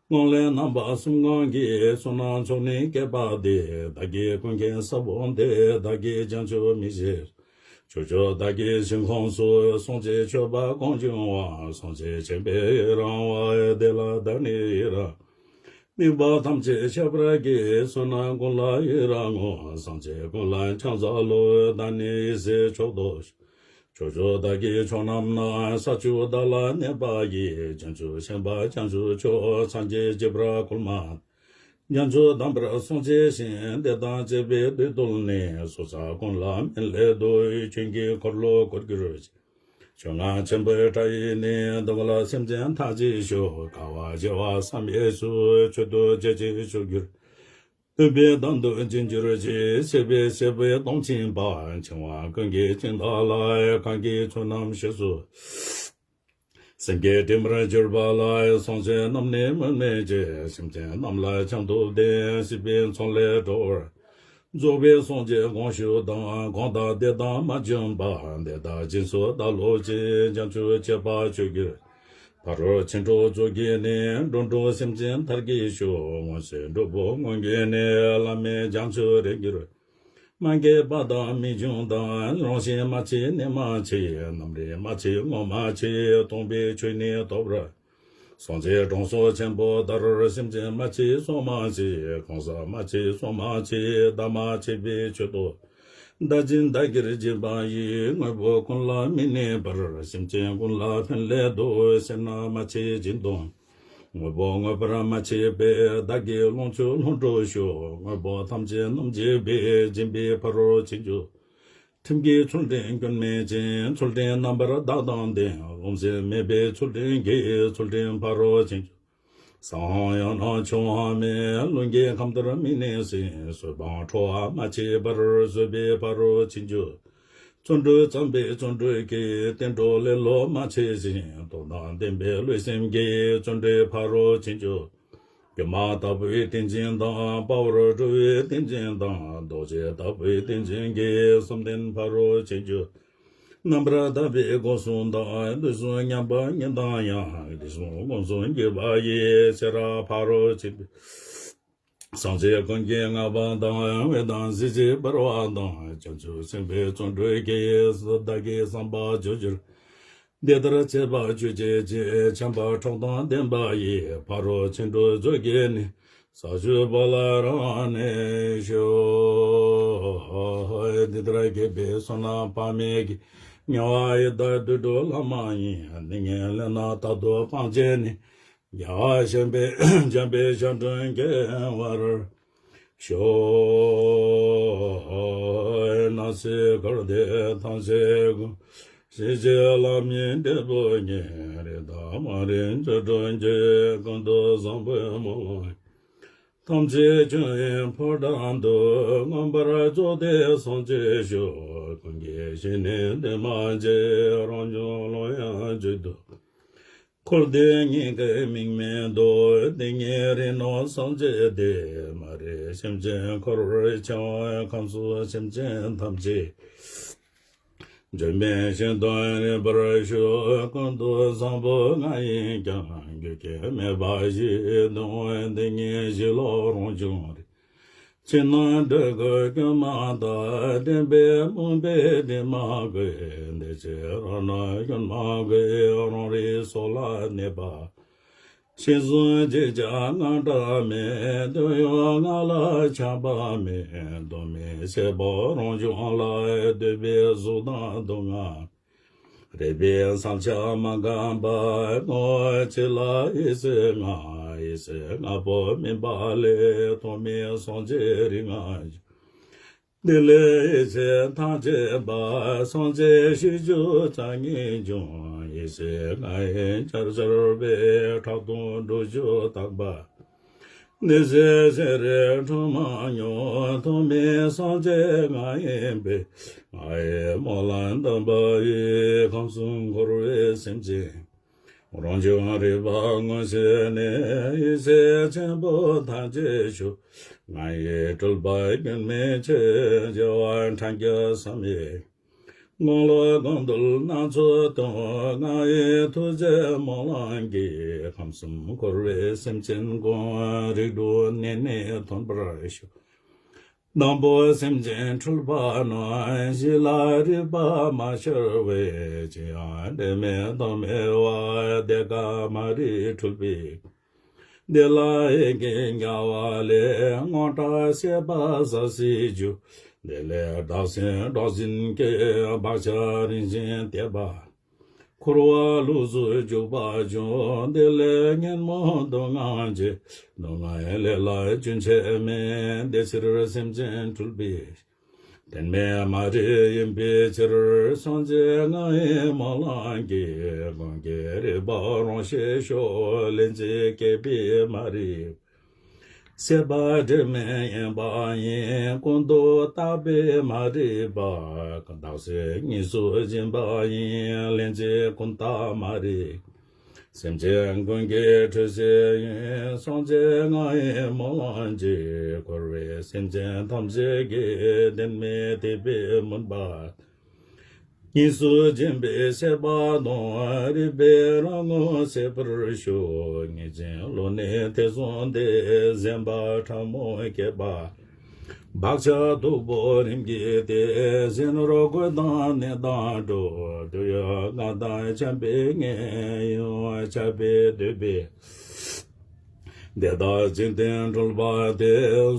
སྔོན་ལས་རྣམ་པ་གསུམ་གང་གིས། བསོད་ནམས་མཆོག་ནི་བསྐལ་པ་འདིར། བདག་གིས་ཀུན་མཁྱེན་ས་བོན་ཏེ། བདག་གིས་བྱང་ཆུབ་མི་ཕྱེད། ཕྱོགས་བཅུ་བདག་གི་ཞིང་ཁམས་སུ། སངས་རྒྱས་མཆོད་པ་གང་བྱུང་བ། སངས་རྒྱས་མཁྱེན་པས་ཡི་རང་བ། དེ་ལ་བདག་ནི་ཡི་རང་། དམིགས་པ་ཐམས་ཅད་ཁྱབ་པར་བགྱི། བསོད་ནམས་ཀུན་ལ་ཡི་རང་ངོ་། སངས་རྒྱས་ཀུན་ལ་ཕྱག་འཚལ་ལོ། བདག་ནི་ཡེ་ཤེས་མཆོག་ཏུ། ཕྱོགས་བཅུ་བདག་གི་ཕྱོགས་རྣམས་ན། ས་བཅུ་བདག་ལ་གནས་པ་ཡི། བྱང་ཆུབ་ཤིང་པ་བྱང་ཆུབ་མཆོག། སངས་རྒྱས་བྱེ་བྲག་ཀུན་མ། བྱང་ཆུབ་དམ་པར་སངས་རྒྱས་ཤིང་། དེ་དང་བཅས་པའི་བདུད་བཏུལ་ནས། སོ་སོ་ཀུན་ལ་སྨན་བླའི་མཐུས། ཆོས་ཀྱི་འཁོར་ལོ་བསྐོར་གྱུར་ཅིག། ཕྱོགས་སྔ་ཆེན་པོའི་བྲག་ཡིག་ནི། སྡུག་བསྔལ་སེམས་ཅན་མཐའ་ཅི་ཤོག་དཀའ་བ་སྤྱད་པ་བསམ་པའི་ཚུལ། མཆོག་ཏུ་བྱ་ཕྱིར་མཆོག་གྱུར། སྟོན་པའི་དོན་དུ་རྗེས་འཇུག་ཅིང་། སྲིད་པའི་སྲིད་པའི་སྟོང་ཆེན་པ། འཆིང་བ་ཀུན་གྱི་འཆིང་བདག་ལ། གང་གིས་ཆོས་རྣམས་ཞེས་སུ། སེམས་བསྐྱེད་དྲི་མར་གྱུར་པ་ལ། སྲོག་ཆད་རྣམས་ནི་སྨོས་མེད་བྱས། སེམས་ཅན་རྣམས་ལ་བྱང་ཆུབ་བསྟན། སྲིད་པའི་མཚོ་ལས་སྒྲོལ་བར། རྫོགས་པའི་སངས་རྒྱས་དགོངས་ཞུ་དང་། གོང་དང་འདི་དང་མ་བྱོན་པ། འདི་དག་རྗེས་སུ་བདག་སློབ་ཅིང་། བྱང་ཆུབ་སྤྱད་པ་མཆོག་གྱུར། ཕ་རོལ་ཕྱིན་དྲུག་རྫོགས་བགྱིས་ནས། འགྲོ་དྲུག་སེམས་ཅན་མཐར་གྱིས་སྐྱོབ། མངོན་ཤེས་སྒྲུབ་པོ་མངོན་བགྱིས་ནས། བླ་མེད་བྱང་ཆུབ་རེག་གྱུར། མ་སྐྱེས་པ་དང་མི་འབྱུང་དང་། རང་བཞིན་མ་མཆིས་གནས་མ་མཆིས། རྣམ་རིག་མ་མཆིས་ངོ་མ་མཆིས། སྟོང་པའི་ཆོས་ནི་རྟོགས་པར། སངས་རྒྱས་གྲོང་སོགས་ཆེན་པོ་ལྟར། སེམས་ཅན་མ་མཆིས་སྲོག་མ་མཆིས། གང་ཟག་མ་མཆིས་སྲོག་མ་མཆིས། བདག་མ་མཆིས་པའི་ཆོས་རྟོགས། བདག་འཛིན་བདག་གིར་བྱེད་པ་ཡི། དངོས་པོ་ཀུན་ལ་མི་གནས་པར། སེམས་ཅན་ཀུན་ལ་ཕན་སླད་དུ། སེར་སྣ་མ་མཆིས་སྦྱིན་གཏོང་། དངོས་པོ་མངོན་པར་མ་མཆིས་པས། བདག་གིས་ལོངས་སྤྱོད་ལྷུན་གྲུབ་ཤོག་དངོས་པོ་ཐམས་ཅད་རྣམ་འབྱེད་པའི། སྦྱིན་པའི་ཕ་རོལ་ཕྱིན་བཅུ། ཁྲིམས་ཀྱི་ཚུལ་ཁྲིམས་སྐྱོན་མེད་ཅིང་། ཚུལ་ཁྲིམས་རྣམ་པར་དག་དང་ལྡན། རློམ་སེམས་མེད་པའི་ཚུལ་ཁྲིམས་ཀྱིས། ཚུལ་ཁྲིམས་ཕ་རོལ་ཕྱིན་བཅུ། བཟང་ཡང་ན་ཆུང་ཡང་མེད། ལྷུན་གྱིས་ཁམས་ལྟར་མི་གནས་ཤིང་། བཟོད་པའང་ཁྲོ་བ་མ་མཆིས་པར། བཟོད་པའི་ཕ་རོལ་ཕྱིན་བཅུ། བརྩོན་འགྲུས་བརྩམས་པའི་བརྩོན་འགྲུས་ཀྱིས། བསྟན་འགྲོ་ལེ་ལོ་མ་མཆིས་ཤིང་། སྟོབས་དང་ལྡན་པའི་ལུས་སེམས་ཀྱིས། བརྩོན་འགྲུས་ཕ་རོལ་ཕྱིན་བཅུ། སྒྱུ་མ་ལྟ་བུའི་ཏིང་འཛིན་དང་། དཔའ་བར་སྤྲུལ་པའི་ཏིང་འཛིན་དང་། རྡོ་རྗེ་ལྟ་བུའི་ཏིང་འཛིན་གྱིས། བསམ་གཏན་ཕ་རོལ་ཕྱིན་བཅུ། རྣམ་པར་དག་པའི་སྒོ་གསུམ་དང་། དུས་གསུམ་མཉམ་པ་ཉིད་དང་ཡང་། དུས་གསུམ་ཀུན་གསུམ་གྱུར་པ་ཡིས། ཤེས་རབ་ཕ་རོལ་ཕྱིན་པའི། སངས་རྒྱས་ཀུན་གྱི་མངའ་འབངས་དང་། འོད་དང་གཟི་བརྗིད་འབར་བ་དང་། བྱང་ཆུབ་སེམས་དཔའི་བརྩོན་འགྲུས་ཀྱིས། བདག་གི་བསམ་པ་བརྗོད་གྱུར། འདི་ལྟར་བྱེད་པ་ཆོས་ཅན། ཆེན་པོ་གྲོགས་དང་ལྡན་པ་ཡིས། ཕ་རོལ་ཕྱིན་དྲུག་རྫོགས་བགྱིས་ནས། ས་བཅུ་པ་ལ་རང་གནས་ཤོག་འདི་ལྟར་དགེ་བའི་བསོད་ནམས་དཔག་མེད་ཀྱིས། དམྱལ་བ་ཡི་དྭགས་དུད་འགྲོ་ལྷ་མ་ཡིན། སྡུག་བསྔལ་ལས་རྣམས་རྟག་ཏུ་སྤངས་བྱས་ནས། རྒྱལ་བ་བྱམས་པའི་བྱམས་པའི་ཞབས་དྲུང་བཀལ་བར་ཤོག་སྣང་སྲིད་འཁོར་འདས་ཐམས་ཅད་ཀུན། ཞི་བྱེད་ལྷ་མིའི་འབྲས་བུ་ཉིད། རིགས་དང་མ་རིག་འགྲོ་དྲུག་འགྱུར། ཀུན་ཏུ་བཟང་པོའི་སྨོན་ལམ། ཐམས་ཅད་ཀུན་ཡིད་ཕོ་བྲང་དུ། མངོན་པར་རྫོགས་ཏེ་སངས་རྒྱས་ཤོག་ཀུན་གྱི་གཞི་ནི་འདུས་མ་བྱས། རང་བྱུང་ཀློང་ཡངས་བརྗོད་དུ། འཁོར་འདས་གཉིས་ཀའི་མིང་མེད་དོ། དེ་ཉིད་རིག་ནོར་སངས་རྒྱས་ཏེ། མ་རིག་སེམས་ཅན་འཁོར་བར་འཁྱམས། ཁམས་གསུམ་སེམས་ཅན་ཐམས་ཅད། འབྱོར་མེད་ཞིང་དུ་སྙེག་པར་ཤོག་ཀུན་ཏུ་བཟང་པོ་ང་ཡིས་ཀྱང་། རྒྱུ་རྐྱེན་མེད་པ་ཞིག་ཏུ། དེ་ཉིད་གཞི་ལུགས་རང་བྱུང་རིག་ཕྱི་ནང་འབྲས་བུ་སྐྱོན་མ་དག་དྲན་པས་རྨོངས་པའི་དྲི་མ་གོས། འདི་ཕྱིར་རང་སྣང་སྐྱོན་མ་གོས། རང་རིག་སོ་ལ་གནས་པ། ཤེས་བཟུང་བརྗོད་བྱ་རྔམ་སྐྲག་མེད། དོན་ཡོད་ང་ལ་ཆགས་པ་མེད། གདོད་མའི་ཤེས་པ་རང་བྱུང་ལ། འདོད་པའི་གཟུགས་དང་སྡུག་བསྔལ། རེག་པའི་བསམ་འཆར་མ་འགགས་པ། བསྔོ་བ་ཅི་ལ་ཡེ་ཤེས་ལྔ། ཡེ་ཤེས་ལྔ་པོ་སྨིན་པ་ལས། ཐོག་མའི་སངས་རྒྱས་རིགས་ལྔ་བྱུང་། དེ་ལས་ཡེ་ཤེས་ཐམས་ཅད་པ། སངས་རྒྱས་ཞི་བྱེད་རྩ་བརྒྱད་འབྱུང་། ཡེ་ཤེས་ལྔ་ཡིས་བྱ་བྱེད་པའི། ཕྲག་དོག་འགྲོ་ཞུགས་དག་པ། འདི་ཕྱིར་ཤེས་རིག་འཁྲུལ་མ་མྱོང་། ཐོག་མའི་སངས་རྒྱས་ང་ཡིན་པས། ང་ཡི་སྨོན་ལམ་བཏབ་པ་ཡིས། ཁམས་གསུམ་འཁོར་བའི་སེམས་ཅན། རང་བྱུང་རིག་པ་མངོན་ཤེས་ནས། ཡེ་ཤེས་ཆེན་པོ་ཐམས་ཅད་ཤོག་ང་ཡི་སྤྲུལ་པ་སྐྱོན་མེད་ཆེ། བྱེ་བ་ཕྲག་བརྒྱ་བསམ་ཡས། དགུང་ལོ་དགུང་དུ་སྣ་ཚོགས་སྟོང་། ང་ཡི་ཐུགས་རྗེ་སྨོན་ལམ་གྱིས། ཁམས་གསུམ་འཁོར་བའི་སེམས་ཅན་ཀུན། རིགས་དྲུག་གནས་ནས་ཐོན་པར་ཤོག་དང་པོ་སེམས་ཅན་འཁྲུལ་པ་རྣམས། གཞི་ལ་རིག་པ་མ་ཤར་བས། ཅི་ཡང་འབྲེལ་མེད་རྟོག་མེད་པ། དེ་ཀ་མ་རིག་འཁྲུལ་པའི། དེ་ལ་ཡི་གེ་བརྒྱ་པ་ལས། དངངས་སྐྲག་སྲེད་པ་ཟ་ཟིའི་རྒྱུ། དེ་ལས་བདག་སེམས་སྐྲག་འཛིན་སྐྱེ། བག་ཆགས་རིམ་བཞིན་བརྟས་པ། འཁོར་བ་ལུས་སུ་འཇུག་པ་བྱུང་། དེ་ལས་ཉོན་མོངས་སྡུག་བསྔལ་སྐྱེ། སྡུག་བསྔལ་ལས་ལ་རྒྱུན་ཆད་མེད། དེ་ཕྱིར་སེམས་ཅན་འཁྲུལ་པའི། དོན་མེད་མ་རིག་ཡིན་པའི་ཕྱིར། སངས་རྒྱས་ང་ཡི་སྨོན་ལམ་གྱིས། ཀུན་གྱི་རིག་པ་རང་ཞིག་ཤོག་ལན་ཅིག་སྐྱེས་པའི་མ་རིག་སྲེད་པ་སྒྲིབ་མེད་ཡིན་པ་ཡིན། ཀུན་ཏུ་བརྟགས་པས་མ་རིག་པ། བདག་སེམས་གཉིས་སུ་འབྱེད་པ་ཡིན། ལན་ཅིག་ཀུན་བརྟགས་མ་རིག་སེམས་ཅན་ཀུན་གྱི་འཁྲུལ་སེམས་ཡིན། སངས་རྒྱས་ང་ཡི་སྨོན་ལམ་གྱིས། འཁོར་བའི་སེམས་ཅན་ཐམས་ཅད་ཀྱི། དོན་མེད་དད་པའི་མུན་པ་གཉིས་སུ་འབྱེད་པའི་སྲེད་པ་དང་། རིག་པའི་རང་ངོ་སད་པར་ཤོག་ངེས་ཅན་བློ་ནི་ཐེ་ཚོམ་སྟེ། གཟན་པ་ཕྲ་མོ་སྐྱེས་པ། བག་ཆགས་སྟུག་པོ་རིམ་གྱིས་ཏེ། གཞན་ནོར་གོས་དང་གནས་དང་གྲོགས། དུ་ཡོད་ལྔ་དང་འཆམ་པའི་ངན་ཡོན། ཆགས་པས་བསྡུས་པའི་བདེ་དག་འཇིག་རྟེན་འཁྲུལ་པ་སྟེ།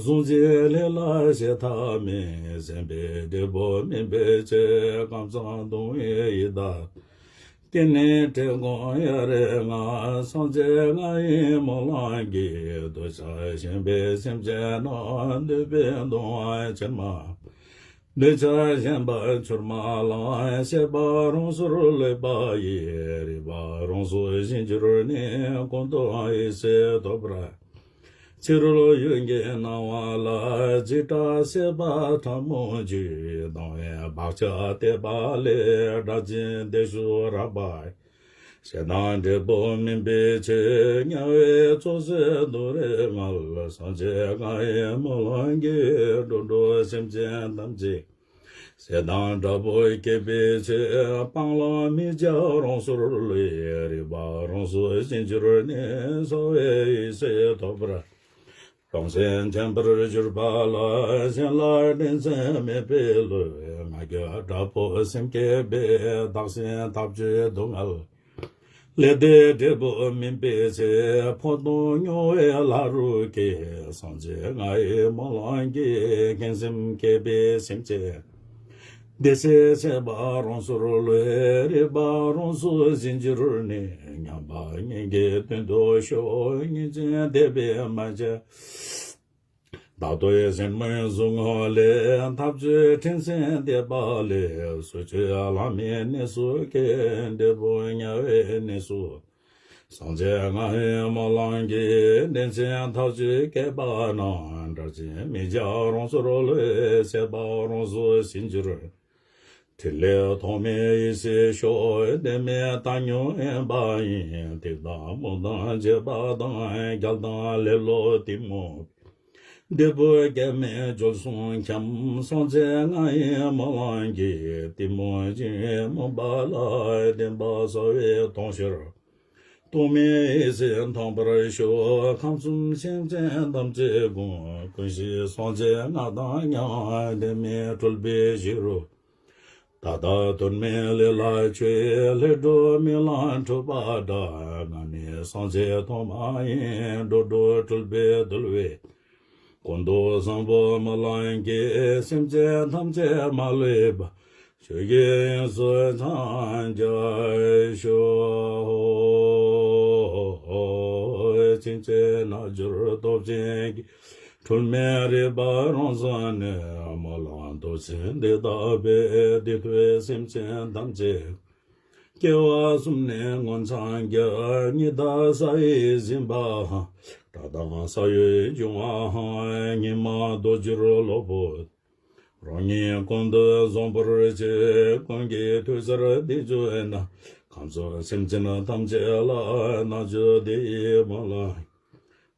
གཟུང་འཛིན་ལས་ལ་ཞེན་ཐབས་མེད། གཞན་པའི་འབྲས་བུ་སྨིན་པའི་ཕྱིར། ཁམས་གསུམ་སྡུག་བསྔལ་ཡི་དྭགས། སྐྱེ་གནས་བྲལ་དགོངས་ཡ་རེ་ང་། སངས་རྒྱས་ང་ཡི་སྨོན་ལམ་གྱིས། འདོད་ཆགས་ཞེན་པའི་སེམས་ཅན་རྣམས། འདོད་པའི་གདུང་བ་ཕྱིར་མ། འདོད་ཆགས་ཞེན་པ་ཚུར་མ་ལང་། སྲེད་པ་རང་སོར་ལུས་པ་ཡི། རིག་པ་རང་སོར་ཞི་འགྱུར་ནས། ཀུན་ཏུ་ཡེ་ཤེས་ཐོབ་པར། ཕྱི་རོལ་ཡུལ་གྱི་སྣང་བ་ལ། འཇིགས་སྐྲག་སྲེད་པ་ཕྲ་མོ་གཅིག་སྡང་བའི་བག་ཆགས་བརྟས་པ་ལས། སྒྲ་གཅན་བདེ་གཤེགས་རགས་པ། ཞེ་སྡང་འབྲས་བུ་སྨིན་པའི་ཕྱིར། དམྱལ་བའི་ཚོགས་བསད་གདུག་རིགས་ངན། སངས་རྒྱས་ང་ཡི་སྨོན་ལམ་གྱིས། འགྲོ་དྲུག་སེམས་ཅན་ཐམས་ཅད། ཞེ་སྡང་དྲག་པོ་སྐྱེས་པའི་ཕྱིར། སྤང་བླང་མི་བྱ་རང་སོར་ལུས། རིག་པ་རང་སོར་ཞི་འགྱུར་ནས། རྩ་བའི་ཡེ་ཤེས་ཐོབ་པར། རང་སེམས་མཁྱེན་པར་གྱུར་པ་ལ། གཞན་ལ་འགྲན་སེམས་མེད་པའི་བློས། ང་རྒྱལ་དྲག་པོ་སེམས་བསྐྱེད་པས། བདག་སེམས་ཐག་ཆོད་སྡུག་བསྔལ་ལས་འདས་འབྲས་བུ་སྨིན་པའི་ཕྱིར། འཕོ་ལྟུང་མྱོང་བའི་ལྷ་རུ་སྐྱེས། སངས་རྒྱས་ང་ཡི་སྨོན་ལམ་གྱིས། མཁྱེན་སེམས་བསྐྱེད་པའི་སེམས་ཅན། བདེ་གཤེགས་སྲེད་པ་རང་སོར་ལུས། རིག་པ་རང་སོར་ཞི་འགྱུར་ནས། མཉམ་པ་ཉིད་ཀྱི་དོན་དུ་ཤོག་ཉིན་མཚན་འདས་པས་མ་ཆད། བདག་ལྟོས་གཞན་མིན་ཟུག་རྔུ་ལས། ཐབས་ཇུས་འཕྲེང་སེན་འདེབས་པ་ལས། སོ་སོའི་བླ་མའི་གནས་སུ་སྐྱེ། འབྲས་བུ་དམྱལ་བའི་གནས་སུ། སངས་རྒྱས་ང་ཡི་སྨོན་ལམ་གྱིས། འགྲན་སེམས་ཐག་ཆོད་བསྐྱེད་པ་རྣམས། དགྲ་གཅན་མི་བྱ་རང་སོར་ལུས། སྲེད་པ་རང་སོར་ཞི་འགྱུར། ཕྲིན་ལས་ཐོགས་མེད་ཡེ་ཤེས་ཤོག་དོན་མེད་བཏང་སྙོམས་ཡིན་པ་ཡིན། གཏི་དང་མུན་དང་འབྱེད་པ་དང་། རྒྱལ་དང་ལེ་ལོ་གཏི་མུག་འབྲས་བུ་སྐྱེ་མེད་བཅུ་གསུམ་འཁྱམས། སངས་རྒྱས་ང་ཡི་སྨོན་ལམ་གྱིས། གཏི་མུག་འཇིགས་མུན་པ་ལ། བདེན་པ་གསལ་བས་དོན་ཕྱིར། རྟོག་མེད་ཡེ་ཤེས་ཐོབ་པར་ཤོག་ཁམས་གསུམ་སེམས་ཅན་ཐམས་ཅད་ཀུན། ཀུན་གཞི་སངས་རྒྱས་ང་དང་མཉམ། དོན་མེད་འཁྲུལ་པའི་གཞི་རུ། ད་ལྟ་དོན་མེད་ལས་ལ་ཆོས། ལྷོད་འགྲོ་རྨི་ལམ་འཁྲུལ་པ་འདྲ། ང་ནི་སངས་རྒྱས་ཐོག་མ་ཡིན། འགྲོ་དྲུག་འཁྲུལ་པས་འདུལ་བའི། ཀུན་ཏུ་བཟང་པོ་སྨོན་ལམ་གྱིས། སེམས་ཅན་ཐམས་ཅད་མ་ལུས་པ། ཆོས་ཀྱི་དབྱིངས་སུ་འཚང་རྒྱ་ཤོག །ཕྱིན་ཅི་རྣལ་འབྱོར་སྟོབས་ཆེན་གྱིས། འཁྲུལ་མེད་རིག་པ་རང་གཟུགས་ནས། སྨོན་ལམ་སྟོབས་ཆེན་འདི་བཏབ་པས། འདི་ཐོས་སེམས་ཅན་ཐམས་ཅད། སྐྱེ་བ་གསུམ་ནས་མངོན་འཚང་རྒྱ། ཉི་ཟླ་ས་ཡིས་ཟིན་པའམ། བྲག་དང་ས་གཡོས་འབྱུང་བའམ། ཉི་མ་ལྡོག་འགྱུར་གློ་བུར། རང་ཉིད་ཀུན་ཏུ་བཟང་པོར་བྱེད། ཀུན་གྱི་ཐོས་ཚར་འདི་བརྗོད་ན། ཁམས་གསུམ་སེམས་ཅན་ཐམས་ཅད་ལ། རྣལ་འབྱོར་འདི་ཡི་སྨོན་ལམ།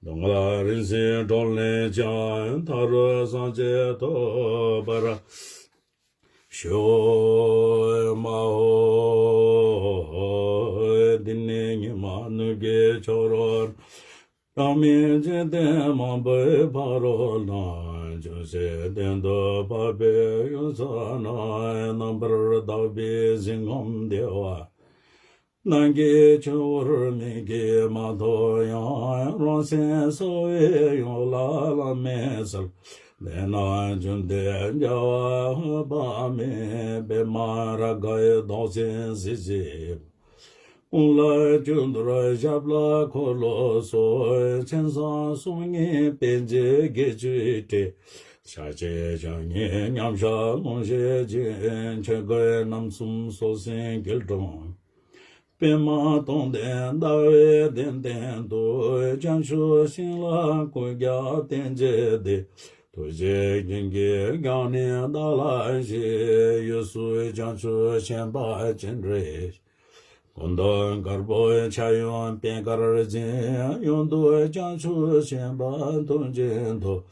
སྡུག་བསྔལ་རིང་བསྲེལ་བགྲོད་ལས་ཀྱང་། མཐའ་རུ་སངས་རྒྱས་ཐོབ་པར་ཤོག །འདི་ནས་ཉི་མ་ནུབ་ཀྱི་ཕྱོགས་རུ། རང་མིན་འཇིག་རྟེན་མང་པོའི་ཕ་རོལ་ན། ཆོས་ཀྱི་སྟེང་དུ་འཕགས་པའི་ཡུལ་ཚོ་ན། རྣམ་པར་དག་པའི་གཟིམ་ཁང་བདེ་བ། ནམ་མཁའི་ཆུ་བུར་མིག་གིས་མ་མཐོང་ཡང་། རང་སེམས་གསལ་བའི་ཡུལ་ལ་བླ་མའི་ཚུལ། དེ་ན་བྱོན་ཏེ་རྒྱལ་བ་དཔག་མེད། པདྨ་རཱ་གའི་མདོག་ཅན་གཟི་བརྗིད། དབུ་ལ་གོས་འདྲ་ཞབས་ལ་འཁོར་ལོ་སོགས། མཚན་བཟང་གསུང་སྙན་པཎ་ཆེན་བརྒྱད་ཅུའི་སྒྲས། ཞག་གཅིག་བྱང་ཉིད་མཉམ་གཞག་ལོངས་སྤྱོད་ཅིང་། ཆོས་གོས་རྣམ་གསུམ་སོགས་ཟིན་དཀྱིལ་དྲུང་། པདྨ་སྟོང་ལྡན་ཟླ་བའི་གདན་སྟེང་དུ། བྱང་ཆུབ་ཤིང་ལ་སྐུ་རྒྱབ་བརྟེན་བྱས་ཏེ། ཐུགས་རྗེ་སྤྱན་གྱིས་བསྐྱངས་ནས་བདག་ལ་ཞེས། འོད་སྲུང་བྱང་ཆུབ་ཤན་པ་སྤྱན་རས་གཟིགས། སྐུ་མདོག་དཀར་པོ་ཕྱག་གཡོན་པད་དཀར་ཅན། གཡོན་དུ་བྱང་ཆུབ་ཤན་པ་ཐུགས་ཀྱི་ཐོག།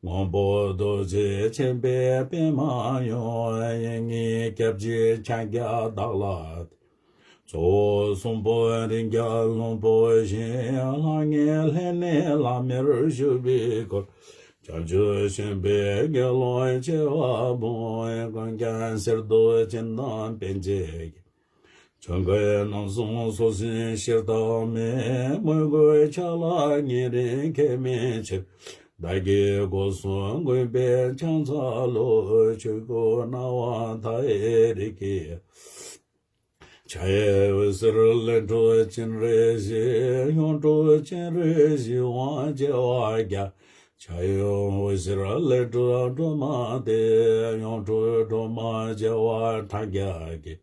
སྔོན་པོ་རྡོ་རྗེ་འཆང་དཔལ་པདྨ་འོད། གཡོན་ལྔའི་སྐྱབས་ཀྱི་ཕྱག་རྒྱ་བདག་ལ། གཙོ་བོ་གསུམ་པོ་རིགས་བརྒྱ་ལྷུན་པོ་བཞིན། ལྷང་ངེ་ལྷན་ནེ་ལྷམ་མེར་བཞུགས་པའི་སྐུ། བྱང་ཆུབ་ཤན་པའི་དགེ་སློང་བྱེ་བ་སྤོང་། ཀུན་ཀྱང་གསེར་མདོག་ཅན་དང་སྤེན་བྱེད་ཀྱི། ཆོས་གོས་རྣམ་གསུམ་སོགས་ཟིན་ཕྱིར་ཐོགས་མེད། མོས་གུས་ཕྱག་ལ་ཉེ་རིང་ཁྱད་མེད་ཕྱིར། བདག་གི་སྒོ་གསུམ་གུས་པས་ཕྱག་འཚལ་ལོ། ཆོས་སྐུ་སྣང་བ་མཐའ་ཡས་རིགས་ཀྱི། ཕྱག་གཡས་འོད་ཟེར་ལས་འཕྲོ་སྤྱན་རས་གཟིགས། གཡོན་འཕྲོ་སྤྱན་རས་གཟིགས་དབང་བྱེ་བ་བརྒྱ། ཕྱག་གཡོན་འོད་ཟེར་ལས་འཕྲོ་སྒྲོལ་མ་སྟེ། གཡོན་འཕྲོ་སྒྲོལ་མ་བྱེ་བ་ཕྲག་བརྒྱ་བརྒྱད།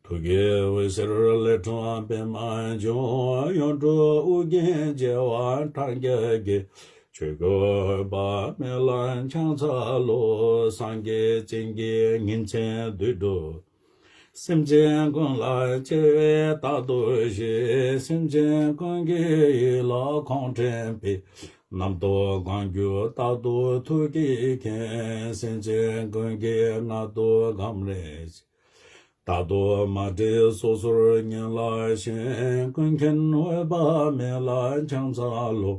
ཐུགས་ཀྱི་འོད་ཟེར་ལས་འཕྲོ་པདྨ་འབྱུང་། གཡོན་འཕྲོ་ཨོ་རྒྱན་བྱེ་བ་ཕྲག་བརྒྱ་བརྒྱད། ཆོས་སྐུ་འོད་དཔག་མེད་ལ་ཕྱག་འཚལ་ལོ། སངས་རྒྱས་བྱིན་གྱིས་ཉིན་མཚན་དུས་དྲུག། སེམས་ཅན་ཀུན་ལ་བརྩེ་བས་རྟག་ཏུ་གཤེགས། སེམས་ཅན་ཀུན་གྱི་ཡིད་ལ་ཁོང་ཁྲོས་པའི། རྣམ་རྟོག་གང་འགྱུ་རྟག་ཏུ་ཐུགས་ཀྱིས་མཁྱེན། སེམས་ཅན་ཀུན་གྱི་མངལ་དུ་སྐོམ་རེ་བྱེད། རྟག་ཏུ་མ་བྲལ་སོ་སོར་ཉིད་ལ་ཞེན། ཀུན་མཁྱེན་འོད་དཔག་མེད་ལ་ཕྱག་འཚལ་ལོ།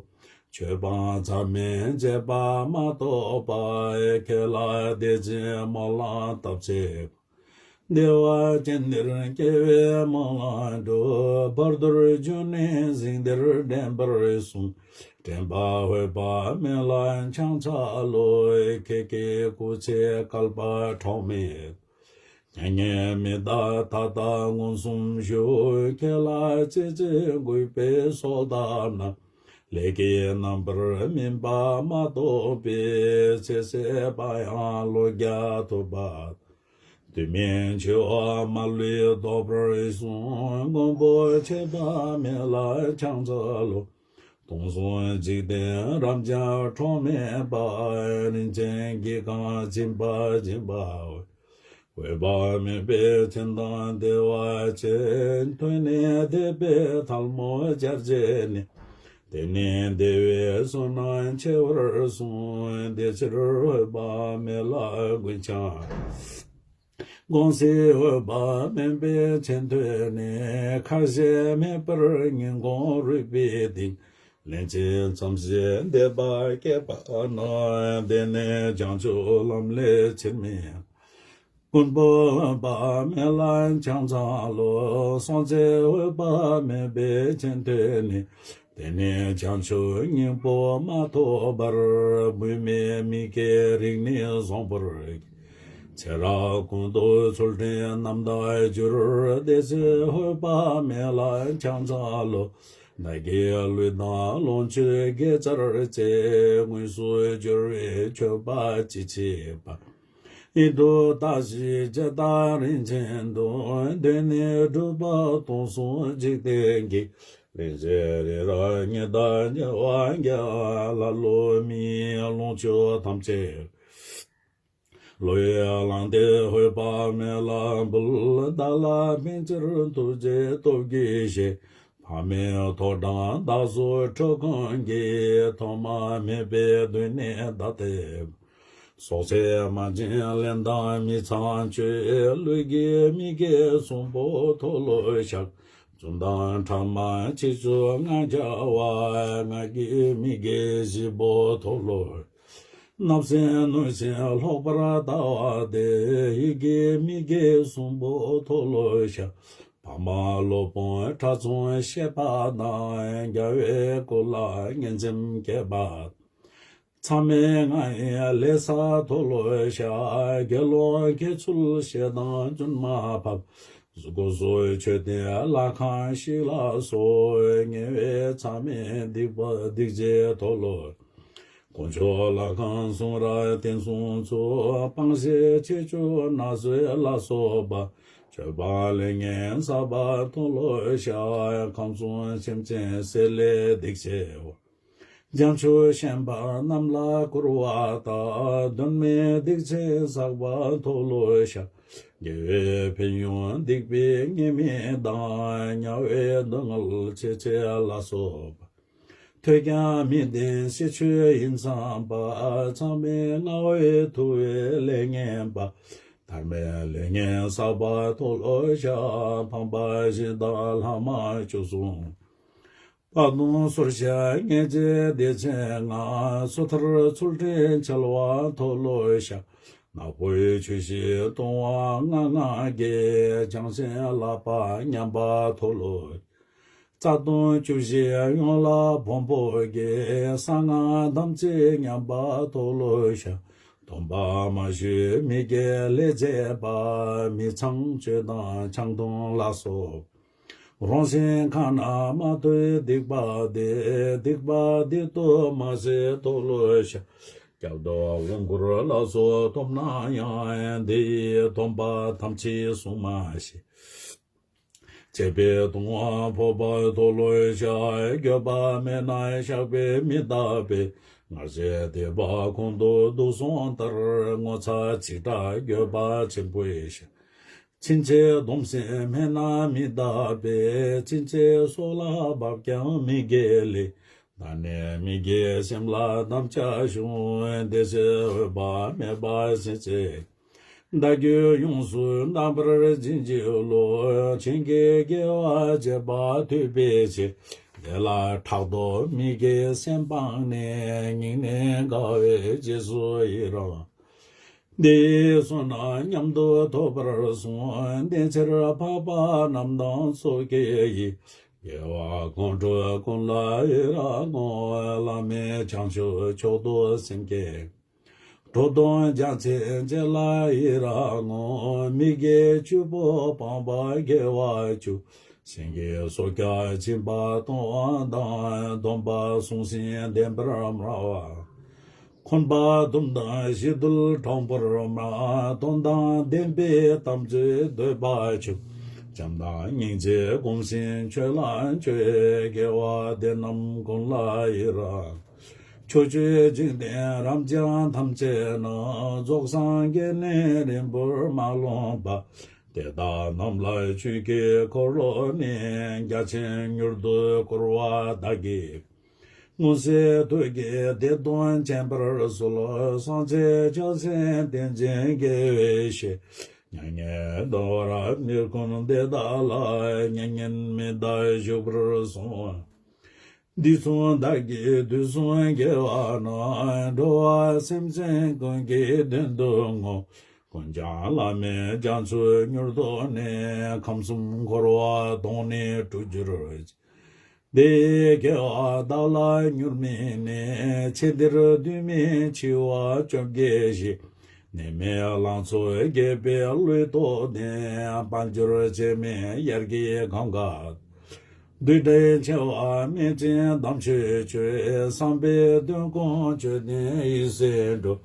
ཆོས་སྤང་མཚམས་མེད་བྱེད་པ་མ་གཏོགས་པ། ཁྱེད་ལ་བདེ་ཆེན་སྨོན་ལམ་བཏབ་ཚེ། བདེ་བ་ཅན་འདིར་སྐྱེ་བའི་སྨོན་ལམ་འགྲུབ། བར་དོར་རྒྱུ་ནི་འཛིན་འདིར་འདྲེན་པར་གསུངས། འདྲེན་པ་འོད་དཔག་མེད་ལ་ཕྱག་འཚལ་ལོ། ཁྱེད་ཀྱི་སྐུ་ཚེ་བསྐལ་པ་གྲངས་མེད། མྱ་ངན་མི་འདའ་ད་ལྟ་མངོན་སུམ་བཞུགས། ཁྱེད་ལ་ཚེ་ཚེ་གུས་པས་གསོལ་བཏབ་ན། ལས་ཀྱི་རྣམ་པར་སྨིན་པ་མ་གཏོགས་པའི། ཚེ་ཟད་པ་ཡང་ལོ་བརྒྱ་ཐུབ་པ། དུས་མིན་འཆི་བ་མ་ལུས་བཟློག་པར་གསུངས། མགོན་པོ་ཆེ་དཔག་མེད་ལ་ཕྱག་འཚལ་ལོ། སྟོང་གསུམ་འཇིག་རྟེན་རབ་འབྱམས་གྲངས་མེད་པ། རིན་ཆེན་གྱིས་གང་བྱིན་པ་བྱིན་པ་འོད། འོད་དཔག་མེད་པའི་མཚན་དང་བདེ་བ་ཅན། ཐོས་ནས་དད་པའི་ཐལ་མོ་སྦྱར་བྱས་ནས། དེ་ནས་བདེ་བའི་བསོད་ནམས་ཆེ་བར་གསུངས། དེ་ཕྱིར་འོད་དཔག་མེད་ལ་གུས་ཕྱག། དགོངས་སེལ་འོད་དཔག་མེད་པའི་མཚན་ཐོས་ནས། ཁ་ཞེ་མེད་པར་སྙིང་ཁོང་རུས་པའི་གཏིང་། ལན་གཅིག་མཚམས་བཞི་བཟླས་པ་བསྐྱེད་པ་ན། དེ་ནས་བྱང་ཆུབ་ལམ་ལས་ཕྱིར་མི་འོང་། མགོན་པོ་འོད་དཔག་མེད་ལ་ཕྱག་འཚལ་ལོ། སངས་རྒྱས་འོད་དཔག་མེད་པའི་མཚན་ཐོས་ནས། དེ་ནས་བྱང་ཆུབ་སྙིང་པོ་མ་ཐོབ་བར། མུ་མེད་མི་དགེའི་རིགས་ནི་བཟང་པོར་གྱུར། ཚེ་རབས་ཀུན་ཏུ་ཚུལ་ཁྲིམས་རྣམ་དག་གྱུར། དེ་ཚེ་འོད་དཔག་མེད་ལ་ཕྱག་འཚལ་ལོ། བདག་གི་ལུས་དང་ལོངས་སྤྱོད་དགེ་རྩར་བཅས། དངོས་སུ་འབྱོར་བའི་མཆོད་པ་ཅི་མཆིས་པ། ཡིད་དུ་བཏགས་ཤིང་ཇི་ལྟར་རིན་ཆེན་གདུང་། དེ་ནས་སྒྲུབ་པ་སྟོང་གསུམ་འཇིག་རྟེན་གྱི། ལན་ཅིག་རི་རབ་ཉི་ཟླ་ཉི་བ་བརྒྱ། ལ་ལུ་མི་ཡི་ལོངས་སྤྱོད་ཐམས་ཅད། ལོ་ཡི་གླང་རྟས་འོད་དཔག་མེད་ལ་འབུལ། བདག་ལ་ཕན་ཕྱིར་ཐུགས་རྗེའི་སྟོབས་ཀྱིས་བཞེས། ཕ་མའི་ཐོག་དྲངས་བདག་སོགས་ཁྲོ་ཁང་གི། ཐོག་མ་མེད་པའི་དུས་ནས་ད་ལྟའི། སྲོག་ཚེ་མ་བྱིན་ལན་དང་མི་ཚངས་སྤྱོད། ལུས་ཀྱི་མི་དགེ་གསུམ་པོ་མཐོལ་ལོ་བཤགས། བཙུན་དང་ཕྲ་མ་ཆེ་ཆུང་ལྔ་བརྒྱ་བ། ངག་གི་མི་དགེ་བཞི་པོ་མཐོལ་ལོ། བརྣབ་སེམས་གནོད་སེམས་ལྷག་པར་ལྟ་བ་སྟེ། ཡིད་ཀྱི་མི་དགེ་གསུམ་པོ་མཐོལ་ལོ་བཤགས། ཕ་མ་སློབ་དཔོན་ཕྲ་ཚོམས་བཤད་པ་དང་། རྒྱལ་བའི་སྐུ་ལ་ངན་སེམས་བསྐྱེད་པ། མཚམས་མེད་ལྔ་ཡི་ལས་བསགས་མཐོལ་ལོ་བཤགས། དགེ་སློང་ཁྱེད་ཚུལ་བཞེས་དང་སྐྱོན་མ་ཕབ། གཟུགས་སྐུ་གསུང་ཆོས་སྟོན་ལྷ་ཁང་ཞིག་ལ་སོགས། ཉེ་བའི་མཚམས་མེད་སྡིག་པ་སྡིག་བྱས་མཐོལ་ལོ། དཀོན་མཆོག་ལྷ་ཁང་སྲུང་རབ་བསྟན་སྲུང་ཚོགས། སྤངས་ཤིང་ཆེ་མཆོག་ནགས་གསེབ་ལ་སོགས་པ། མཆོད་པ་ལས་ངན་བསགས་པ་མཐོལ་ལོ་བཤགས། ཁམས་གསུམ་སེམས་ཅན་བསད་ལས་སྡིག་བྱེད་པ། བྱང་ཆུབ་ཤན་པ་རྣམས་ལ་བསྐུར་བ་དག། དོན་མེད་སྡིག་ཆེན་བསགས་པ་མཐོལ་ལོ་བཤགས། དགེ་བའི་ཕན་ཡོན་སྡིག་པའི་ཉེས་དམིགས་དང་། དམྱལ་བའི་སྡུག་བསྔལ་ཆེ་ཆེ་ལ་སོགས་པ། ཐོས་ཀྱང་མི་བདེན་ཤེས་ཆོས་ཡིན་བསམ་པ། མཚམས་མེད་ལྔ་བའི་ཐུ་བའི་ལས་ངན་པ། ཐར་མེད་ལས་ངན་བསགས་པ་མཐོལ་ལོ་བཤགས། ཕམ་པ་བཞི་དང་ལྷག་མ་བཅུ་གསུམ། པ་དུང་སོར་བཤགས་ངེས་འབྱེད་སྡེ་ཆེན་ལྔ། སོ་ཐར་ཚུལ་ཁྲིམས་འཆལ་བ་མཐོལ་ལོ་བཤགས། ནག་པོའི་ཆོས་བཞི་སྟོང་པ་ལྔ་ལྔ་བརྒྱད། བྱང་ཆེན་ལག་པ་ཉམས་པ་མཐོལ་ལོ། རྩ་ལྟུང་བཅུ་བཞི་ཡོངས་ལ་ཕོངས་པོ་བརྒྱད། གསང་སྔགས་དམ་ཚིག་ཉམས་པ་མཐོལ་ལོ་བཤགས། སྡོམ་པ་མ་ཞུས་མི་དགེ་ལས་བྱས་པ། མི་ཚངས་སྤྱོད་དང་ཆང་འཐུང་ལ་སོགས། རང་གཞན་གང་ན་མ་ཐོས་སྡིག་པ་དེ། སྡིག་པ་འདི་ལྟོ་མ་ཟད་མཐོལ་ལོ་བཤགས། སྐྱབས་འགྲོ་དབང་བསྐུར་ལ་སོགས་སྡོམ་ན་ཡང་། འདི་ཡི་སྡོམ་པ་དམ་ཚིག་བསྲུང་མ་ཤེས། བྱས་པའི་ལྟུང་བ་ཕོག་པ་མཐོལ་ལོ་བཤགས། འགྱོད་པ་མེད་ན་བཤགས་པས་མི་འདག་པས། སྔར་བྱས་སྡིག་པ་གོང་དུ་འདུག་སོང་ལྟར། ངོ་ཚ་འཇིགས་སྐྲག་འགྱོད་པ་ཆེན་པོས་བཤགས། ཕྱིན་ཆད་སྡོམ་སེམས་མེད་ན་མི་འདག་པས། ཕྱིན་ཆད་སྲོག་ལ་བབ་ཀྱང་མི་དགེ་ལས། ད་ནི་མི་དགེ་སེམས་ལ་དམ་བཅའ་བྱུང་། དེ་ཚེ་འོད་དཔག་མེད་པ་སྲིད་རྩེར། བདག་རྒྱུད་ཡོངས་སུ་དག་པར་བྱིན་གྱིས་རློབས། བྱིན་གྱིས་དགེ་བ་བྱེད་པ་ཐོས་པའི་ཚེ། དེ་ལ་ཕྲག་དོག་མི་དགེའི་སེམས་སྤངས་ནས། སྙིང་ནས་དགའ་བས་རྗེས་སུ་ཡི་རང་། འདི་ཡི་བསོད་ནམས་མཉམ་དུ་ཐོབ་པར་གསུངས། དེ་ཕྱིར་འཕགས་པ་རྣམས་དང་ཚོགས་བརྒྱད་ཀྱིས། དགེ་བ་དགོངས་གྲུབ་ཀུན་ལ་ཡི་རང་ངོ་། བླ་མེད་བྱང་ཆུབ་མཆོག་ཏུ་སེམས་བསྐྱེད། འགྲོ་དོན་རྒྱ་ཆེན་བྱེད་ལ་ཡི་རང་ངོ་། མི་དགེ་བཅུ་པོ་སྤངས་པ་དགེ་བ་བཅུ། སེམས་བསྐྱེད་སོ་སྐྱ་སྦྱིན་པ་གཏོང་བ་དང་། སྡོམ་པ་བསྲུང་ཞིང་བདེན་པར་སྨྲ་བ། འཁོན་པ་གདུང་དང་ཞི་དུལ་དྲང་པོར་སྨྲ། དོན་དང་ལྡན་པའི་དམ་ཚིག་འདོད་པ་བཅུ། བྱམས་དང་སྙིང་རྗེ་སྒོམ་ཞིང་ཆོས་ལ་སྤྱོད། དགེ་བ་འདི་རྣམས་ཀུན་ལ་ཡི་རང་། ཕྱོགས་བཅུའི་འཇིག་རྟེན་རབ་འབྱམས་ཐམས་ཅད་ན། རྫོགས་སངས་རྒྱས་ནི་རིང་པོར་མ་ལོངས་པ། དེ་དག་རྣམས་ལ་ཆོས་ཀྱི་འཁོར་ལོ་ནི། རྒྱ་ཆེན་མྱུར་དུ་བསྐོར་བ་བདག་གིས། མངོན་ཤེས་ཐུགས་ཀྱིས་དེ་དོན་མཁྱེན་པར་གསོལ། སངས་རྒྱས་བཅོམ་ལྡན་དེ་བཞིན་དགེ་བའི་བཤེས། མྱ་ངན་འདའ་བར་མི་དགོངས་དེ་དག་ལ། མྱ་ངན་མི་འདའ་བཞུགས་པར་གསུངས། འདི་མཚུངས་བདག་གིས་དུས་གསུམ་དགེ་བ་རྣམས། འགྲོ་བ་སེམས་ཅན་ཀུན་གྱི་དོན་དུ་བསྔོ། ཀུན་ཀྱང་བླ་མེད་བྱང་ཆུབ་མྱུར་ཐོབ་ནས། ཁམས་གསུམ་འཁོར་བ་དོང་ནས་སྤྲུགས་གྱུར་ཅིག། འདི་ཡི་དགེ་བ་བདག་ལ་མྱུར་སྨིན་ནས། ཚེ་འདིར་ལྟོས་མེད་འཆི་བ་བཅོ་བརྒྱད་ཞི། ནད་མེད་ལང་ཚོ་རྒྱས་པའི་བློས་རྟོགས་ནས། དཔལ་འབྱོར་ཆད་མེད་དབྱར་གྱི་གངྒཱ། བདུད་དང་བྱེ་བ་སྨད་ཅིང་དམ་ཆོས་སྤྱོད། བསམ་པའི་དོན་ཀུན་ཆོས་ལྡན་ཡེ་ཤེས་འགྲུབ།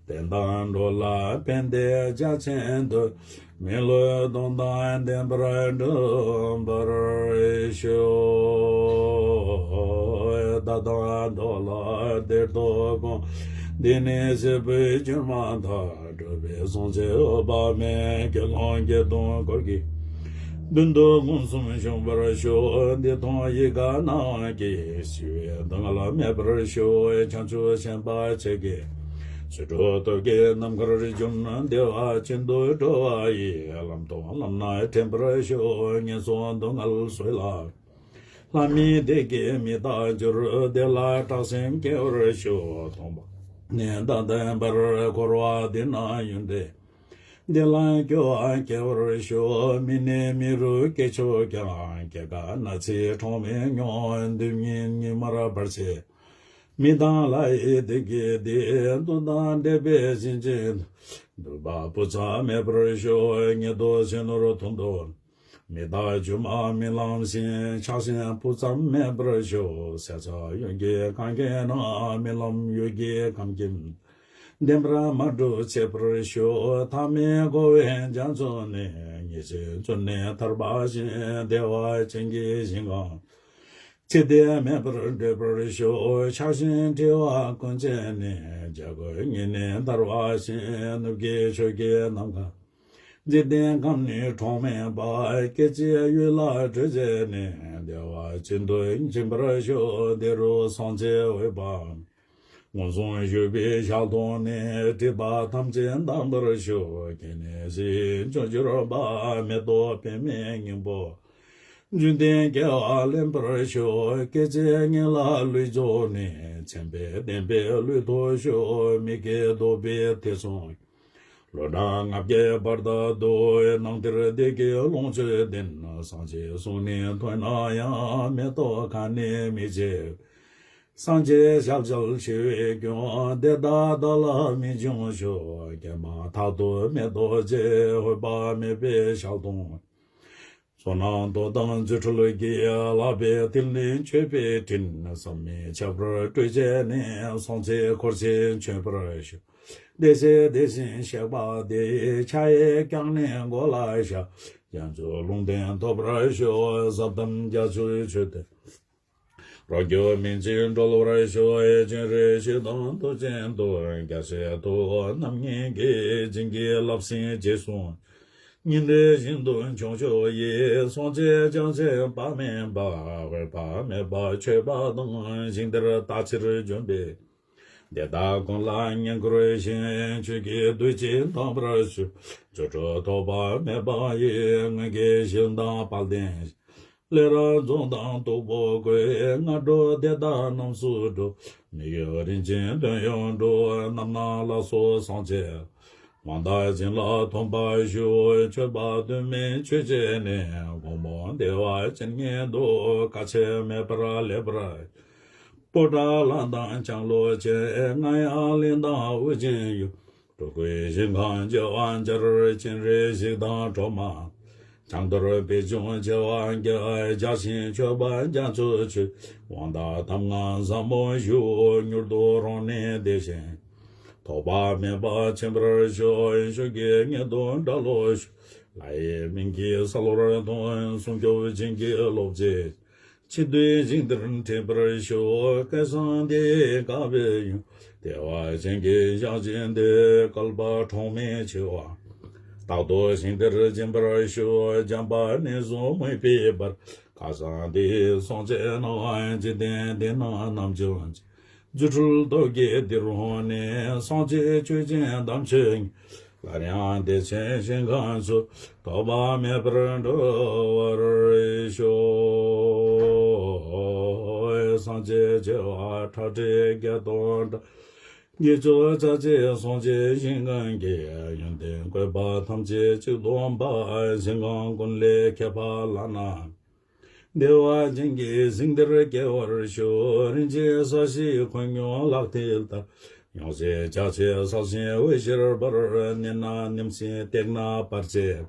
བསྟན་དང་འགྲོ་ལ་ཕན་བདེ་རྒྱ་ཆེན་དུ། མི་བསླུ་དོན་དང་ལྡན་པར་འགྲུབ་པར་ཤོག། ད་དང་འགྲོ་ལ་བདེ་སྟོབས་ཀུན། འདི་ནི་སྲིད་པའི་སྐྱོན་མ་དག། འགྲོ་བའི་སྲོག་འཚོ་འོད་དཔག་མེད། ཀྱེ་ཀོང་ཀྱེ་ཀོང་འཁོར་གྱི། མདུན་དུ་མངོན་སུམ་བྱུང་བར་ཤོག། འདི་མཐོང་ཡིད་དགའ་སྣང་བ་སྐྱིད། ཞི་བའི་སྡུག་བསྔལ་མེད་པར་ཤོག། བྱང་ཆུབ་ཤན་པ་ཁྱེད་ཀྱི། ཚུལ་ཁྲིམས་སྟོབས་ཀྱིས་ནམ་མཁར་འཇོམས། བདེ་བ་ཅན་དུ་འགྲོ་བ་ཡི། ལམ་སྟོན་ལམ་སྣ་འདྲེན་པར་ཤོག། ངན་སོང་སྡུག་བསྔལ་ཚོགས་ལ། ལྷ་མིའི་སྡེ་བརྒྱད་མི་རྟག་འགྱུར། བདེ་ལ་སྐྲག་སེམས་སྐྱེ་བར་ཤོག། སྟོང་པ་ཉིད་དང་ལྡན་པར་འཁོར་བ་འདི་ན་ཡོན་ཏན། འདི་ལ་སྐྱོ་བ་སྐྱེ་བར་ཤོག། མི་ནད་མི་རོ་སྐྱེ་ཆོག་ཀྱང་། སྐྱེ་རྒ་ན་འཆི་གྲངས་མེད་མྱོང་། སྡུག་བསྔལ་ཉི་མར་བར་ཆད། མི་དང་ལྷ་ཡི་སྡེ་བརྒྱད་འདི། འདུན་དང་འདྲེས་པའི་གཤིན་རྗེ། འདུན་པ་བུ་ཚ་མེད་པར་ཤོག། ཉེ་དུ་ཕྱི་ནོར་དོན་དུ། མི་རྟག་སྒྱུ་མ་རྨི་ལམ་བཞིན། ཆགས་ཞེན་སྤུ་ཙམ་མེད་པར་ཤོག་སྲེག་བྱ་གཡོན་གྱི་གངས་ཀྱི་ནང་། རྨི་ལམ་འོད་ཀྱི་ཁམས་ཀྱི་བདེན་པར་མ་གྲུབ་བྱེད་པར་ཤོག་ཐ་མལ་འཁོར་བའི་རྒྱ་མཚོ་ནས། ཉེར་ཞིག་བཙུན་ནས་ཐར་པ་བཞིན། བདེ་བ་ཅན་གྱི་ཞིང་ཁམས་ཚེ་འདས་མེད་པར་སྒྲོལ་བར་ཤོག་ཆགས་ཞེན་བྲལ་བ་ཀུན་བྱས་ནས། བྱ་རྒོད་ངོས་ནས་འདར་བ་བཞིན། ནུབ་ཀྱི་ཕྱོགས་ཀྱི་ནམ་མཁའ་འཇིག་རྟེན་ཁམས་ནི་གྲངས་མེད་པ། སྐད་ཅིག་ཡུད་ལ་གྲོལ་བྱས་ནས། བདེ་བ་ཅན་དུ་ཕྱིན་པར་ཤོག་དེ་རུ་སངས་རྒྱས་འོད་དཔག་མངོན་སུམ་བཞུགས་པའི་ཞལ་མཐོང་ནས། སྒྲིབ་པ་ཐམས་ཅད་དག་པར་ཤོག་གེགས་མེད་ཞི་བྱེད་མཆོག་གྱུར་པ། མེ་ཏོག་པདྨའི་སྙིང་པོ་འབྱུང་ལྡན་རྒྱལ་བ་ལེན་པར་ཤོག་སྐད་ཅིག་ཉིད་ལ་ལུས་འཇོམས་ནས། མཚན་དཔེ་བསྟན་པའི་གླུད་དུ་ཤོག་མི་སྐྱེ་རྟོག་པའི་ཐེ་ཚོམ། ལོ་གྲངས་ལྔ་བརྒྱའི་བར་དུ་འདུག་སྣང་གཏེར་སྡེ་དགེའི་ལོངས་སྤྱོད་ལྡན། སངས་རྒྱས་གསུང་ནི་ཐོས་ན་ཡང་། མེ་ཏོག་ཁ་ནི་མི་བརྗེད། སངས་རྒྱས་ཞལ་མཇལ་ཆེ་བའི་སྐྱོན། དེ་དག་བདག་ལ་མི་འབྱུང་ཤོག་སྐྱེས་མ་ཐག་ཏུ་མེ་ཏོག་བརྗེད། འོད་དཔག་མེད་པའི་ཞལ་མཐོང་། བསོད་ནམས་མདོ་དང་རྫུ་འཕྲུལ་གྱིས། བསླབ་པའི་མཐིལ་ནི་མཆོད་པའི་སྤྲིན། བསམ་མི་ཁྱབ་པར་སྤྲོས་བཅས་ནས། སངས་རྒྱས་འཁོར་བཅས་མཆོད་པར་ཤོག་བདེ་གཤེགས་བདེ་ཞིང་གཤེགས་པ་དེས། ཕྱག་གཡས་བརྐྱང་ནས་མགོ་ལ་ཞགས། རྒྱ་མཚོའི་ལུང་བསྟན་ཐོབ་པར་ཤོག་ཟབ་དམ་རྒྱ་མཚོའི་མཆོད་རྟེན། རང་རྒྱུད་སྨིན་ཅིང་གྲོལ་བར་ཤོག་སྤྱན་རས་གཟིགས་དང་མཐུ་ཆེན་ཏོག་རྒྱལ་སྲས་ཐུབ་རྣམ་གཉིས་ཀྱིས། བྱིན་གྱིས་བརླབས་ཤིང་རྗེས་བཟུང་། ཉིན་རེ་བཞིན་དུ་འབྱུང་ཆོག་ཡི། སངས་རྒྱས་བྱང་ཆུབ་དཔག་མེད་པ། འོད་དཔག་མེད་པ་མཆོད་པ་དང་། ཞིང་དེར་དག་ཕྱིར་འབྱོན་པའི་དེ་དག་ཀུན་ལ་བསྙེན་བཀུར་ཞིང་། ཆོས་ཀྱི་བདུད་རྩི་འདག་པར་ཤོག་སྦྱོར་དྲུག་ཐོགས་པ་མེད་པ་ཡི། སྔོན་གྱི་ཞིང་དང་དཔལ་ལྡན་ཞིང་། ལས་རབ་རྫོགས་དང་སྟུག་པོ་བཀོད། སྔ་དྲོ་དེ་དག་རྣམས་སུ་འགྲོ། མི་གཡོ་རིན་ཆེན་དོན་ཡོད་འགྲོ། རྣམ་སྣང་ལ་སོགས་སངས་རྒྱས། དབང་དང་བྱིན་རླབས་ཐོབ་པར་ཤོག་མཆོད་པ་དུ་མས་མཆོད་བྱས་ནས། དགོངས་པ་བདེ་བ་ཅན་ཉིད་དུ། དཀའ་ཆད་མེད་པར་སླེབས་པར། པོ་ཏ་ལ་དང་ལྕང་ལོ་ཅན། རྔ་ཡབ་གླིང་དང་ཨོ་རྒྱན་ཡུལ། འགྲོ་ཀུན་ཞིང་ཁམས་བརྗེ་བར་འགྱུར། སྤྱན་རས་གཟིགས་དང་གྲོ་མ། བྱང་གཏེར་པད་འབྱུང་བྱེ་བ་བརྒྱ། བརྒྱ་བྱིན་མཆོད་པ་རྒྱ་མཚོ་མཆོད། དབང་དང་ཐབས་མངའ་ཟབ་མོ་བཞུགས། མྱུར་དུ་རང་གནས་བདེ་ཞིང་། ཐོགས་པ་མེད་པར་ཕྱིན་པར་ཤོག་ཕྱོགས་ཀྱི་ངེས་དོན་དགྲ་ལོ་ཤོག་ལྷ་ཡི་མིང་གིས་གསལ་བར་སྟོན། སྲུང་སྐྱོབ་བྱིན་གྱིས་རློབ་བྱེད། ཕྱི་དུས་ཞིང་དེར་འཕྲད་པར་ཤོག་སྐལ་བཟང་དེ་ཡི་དགའ་བའི་ཡུམ། བདེ་བ་ཅན་གྱི་ཞལ་གྱིས་འདེབས། བསྐལ་པ་གྲངས་མེད་འཆི་བ། རྟག་ཏུ་ཞིང་དེར་འབྱིན་པར་ཤོག་འཇམ་དཔལ་གནས་སུ་སྨོས་པའི་བར། སྐལ་བཟང་དེ་ཡི་སངས་རྒྱས་རྣམས། འཇིག་རྟེན་འདི་ན་རྣམ་འབྱོན་ཅིང་། རྫུ་འཕྲུལ་སྟོབས་ཀྱིས་འདིར་འོངས་ནས། སངས་རྒྱས་ཆོས་ཀྱི་དམ་ཆོས་ཉིད། སླར་ཡང་བདེ་ཆེན་ཞིང་ཁམས་སུ། ཐོགས་པ་མེད་པར་འགྲོ་བར་ཤོག་སངས་རྒྱས་བྱེ་བ་ཁྲག་ཁྲིག་བརྒྱ་སྟོང་གྲངས། དགེ་ཚུལ་རྩ་གཅིག་སངས་རྒྱས་ཞིང་ཁམས་ཀྱི། ཡོན་ཏན་བཀོད་པ་ཐམས་ཅད་གཅིག་ཏུ་འབར། ཞིང་ཁམས་ཀུན་ལས་ཁྱད་པར་ལག་ན། བདེ་བ་ཅན་གྱི་ཞིང་དེར་སྐྱེ་བར་ཤོག་རིན་ཆེན་ས་གཞི་ཁོད་སྙོམས་ལག་མཐིལ་ལྟར། ཡོངས་སུ་རྒྱ་ཆེ་གསལ་ཞིང་འོད་ཞེས་འབར། མནན་ན་ནེམ་ཞིང་བཏེགས་ན་འབར་བྱེད།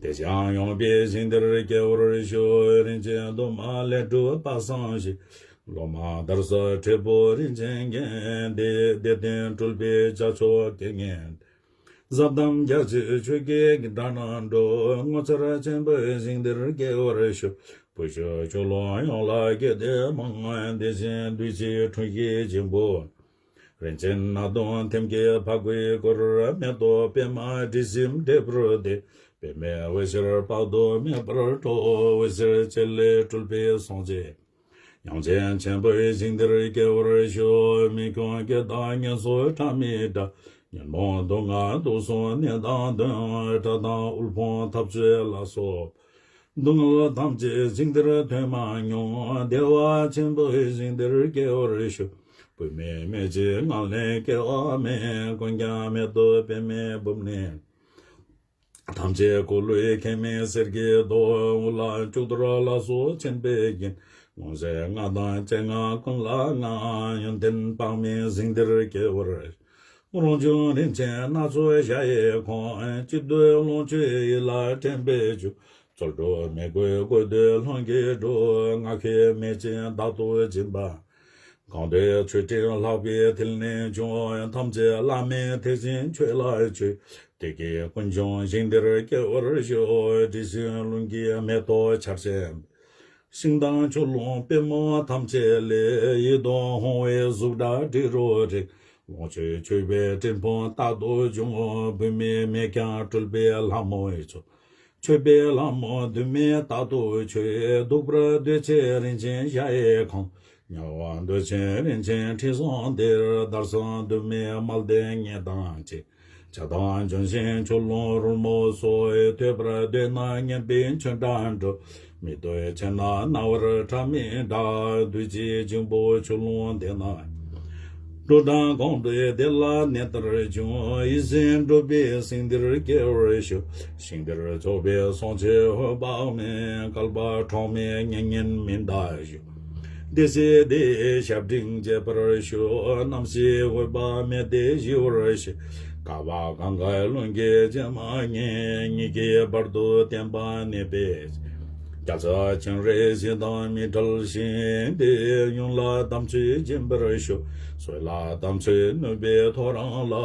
དེ་ཀྱང་ཡངས་པའི་ཞིང་དེར་སྐྱེ་བར་ཤོག་རིན་ཆེན་འདབ་མ་ལས་གྲུབ་པ་བསམ་ཞིང་། ལོ་མ་དར་ས་འབྲས་བུ་རིན་ཆེན་རྒྱན། དེ་དེ་སྟེང་སྤྲུལ་པའི་རྒྱ་མཚོ་རྐྱེན་ངན། ཟབ་དམ་རྒྱ་མཚོའི་ཆོས་ཀྱི་སྒྲ་རྣམས་སྒྲོག་ངོ་མཚར་ཆེན་པོའི་ཞིང་དེར་སྐྱེ་བར་ཤོག་བུ་ཆུང་ཆུ་ཀླུང་ཡོངས་ལ་རྒྱུད་སྡེ་མང་། དེ་བཞིན་བདུད་རྩིའི་འཁྲུངས་གཞིའི་འཇིམ་བུ། རིན་ཆེན་སྣ་བདུན་ཐེམ་སྐས་ཕ་གུའི་གུར། མེ་ཏོག་པདྨ་དྲི་ཞིམ་འབྲས་བུར་བདེ། པདྨའི་འོད་ཟེར་དཔག་ཏུ་མེད་པར་འཕྲོ། འོད་ཟེར་བཅས་ལས་སྤྲུལ་པའི་སངས་རྒྱས། དབྱངས་ཅན་ཆེན་པོའི་ཞིང་དེར་སྐྱེ་བར་ཤོག་མི་ཁྱོད་སྐད་དང་སྙན་སོགས་ཁྲ་མི་འདྲ། ཉོན་མོངས་དུག་ལྔ་དུག་གསུམ་ནད་དང་གདོན། དགྲ་དང་དབུལ་ཕོངས་འཐབ་རྩོད་ལ་སོགས། སྡུག་བསྔལ་ཐམས་ཅད་ཞིང་དེར་ཐོན་མ་མྱོང་། བདེ་བ་ཆེན་པོའི་ཞིང་དེར་སྐྱེ་བར་ཤོག་བུད་མེད་མི་འཇིགས་ངན་ལས་སྐྱེ་བ་མེད། ཀུན་ཀྱང་མེ་ཏོག་པདྨའི་སྦུབས་ནས། ཐམས་ཅད་འཁོར་ལོའི་ཁྱད་མེད་གསེར་གྱི་མདོག་དབུ་ལ་ལྕུག་ཏོར་ལ་སོགས་ཆེན་པོའི་རྒྱན། ལོངས་སྤྱོད་ལྔ་དང་སྤྱན་ལྔ་ཀུན་ལ་མངའ། ཡོན་ཏན་དཔག་མེད་ཞིང་དེར་སྐྱེ་བར། རང་བྱུང་རིན་ཆེན་སྣ་ཚོགས་ཞལ་ཡི་ཁོང་། གཅིག་ཏུ་ལོངས་སྤྱོད་ཡིད་ལ་དྲན་པས་འཇུག་ཚོགས་དྲུག་མི་དགོས་དགོས་འདོད་ལྷུན་གྱིས་གྲུབ། ང་ཁྱེད་མེད་ཅིང་བདག་ཏུ་འཛིན་པ། གང་འདོད་མཆོད་སྤྲིན་ལྷག་པའི་མཐིལ་ནས་བྱུང་། ཐམས་ཅད་བླ་མེད་ཐེག་ཆེན་ཆོས་ལ་མཆོད། དེ་སྐད་ཀུན་འབྱུང་ཞིང་འདིར་སྐྱེ་བར་ཤོག། དྲི་ཞིམ་ལུང་གི་མེ་ཏོག་ཆར་ཆེན། ཤིང་དང་ཆུ་ཀླུང་པདྨོ་ཐམས་ཅད་ལས། ཡིད་དུ་འོང་བའི་གཟུགས་སྒྲ་དྲི་རོ་རེག། ལོངས་སྤྱོད་མཆོད་པའི་སྤྲིན་ཕུང་རྟག་ཏུ་འབྱུང་། བུད་མེད་མེད་ཀྱང་སྤྲུལ་པའི་ལྷ་མོ་ཡི་ཚོགས། མཆོད་པའི་ལྷ་མོ་དུ་མས་རྟག་ཏུ་མཆོད། བདུག་པར་འདོད་ཆེན་རིན་ཆེན་ཞྭ་ཡི་ཁོང་། དམྱལ་བ་འདོད་ཆེན་རིན་ཆེན་ཁྲི་སྲོང་ལྡེར། དར་ཟབ་དུ་མས་མལ་སྟན་ཉེ་དང་བཅས། བྱ་དང་ལྗོན་ཤིང་ཆུ་ཀླུང་རོལ་མོ་སོགས། ཐོས་པར་འདོད་ན་སྙན་པའི་ཆོས་སྒྲ་སྒྲོགས། མིག་ཏོ་མཆེད་ན་རྣ་བར་སྒྲ་མི་གྲག། བདུད་རྩིའི་འབྱུང་པོ་ཆུ་ཀླུང་དེ་ན། འགྲོ་དྲུག་གང་འདོད་བདེ་ལ་གནས་ལྟར་འབྱུང་། ཡིད་བཞིན་འགྲུབ་པའི་ཞིང་འདིར་སྐྱེ་བར་ཤོག། ཞིང་འདིར་ཚོགས་པའི་སངས་རྒྱས་འོད་དཔག་མེད། བསྐལ་པ་གྲངས་མེད་མྱ་ངན་མི་འདའ་ཤོག། བདེ་གཤེགས་དེ་ཡི་ཞབས་འབྲིང་བཅས་པར་ཤོག། རྣམ་ཤེས་འོད་དཔག་མེད་དེ་ཞི་བར་གཤེགས། བསྐལ་པ་གང་གཱའི་ཀླུང་གི་བྱེ་མ་སྙེད། ཉིད་ཀྱི་བར་དུ་བརྟན་པར་གནས་པའི། རྒྱལ་ཚབ་སྤྱན་རས་གཟིགས་དང་མི་འབྲལ་ཞིང་། དེ་ཡུམ་ལ་དམ་ཆོས་སྦྱིན་པར་ཤོག། སྲོད་ལ་དམ་ཆོས་ནུས་པའི་ཐོ་རངས་ལ།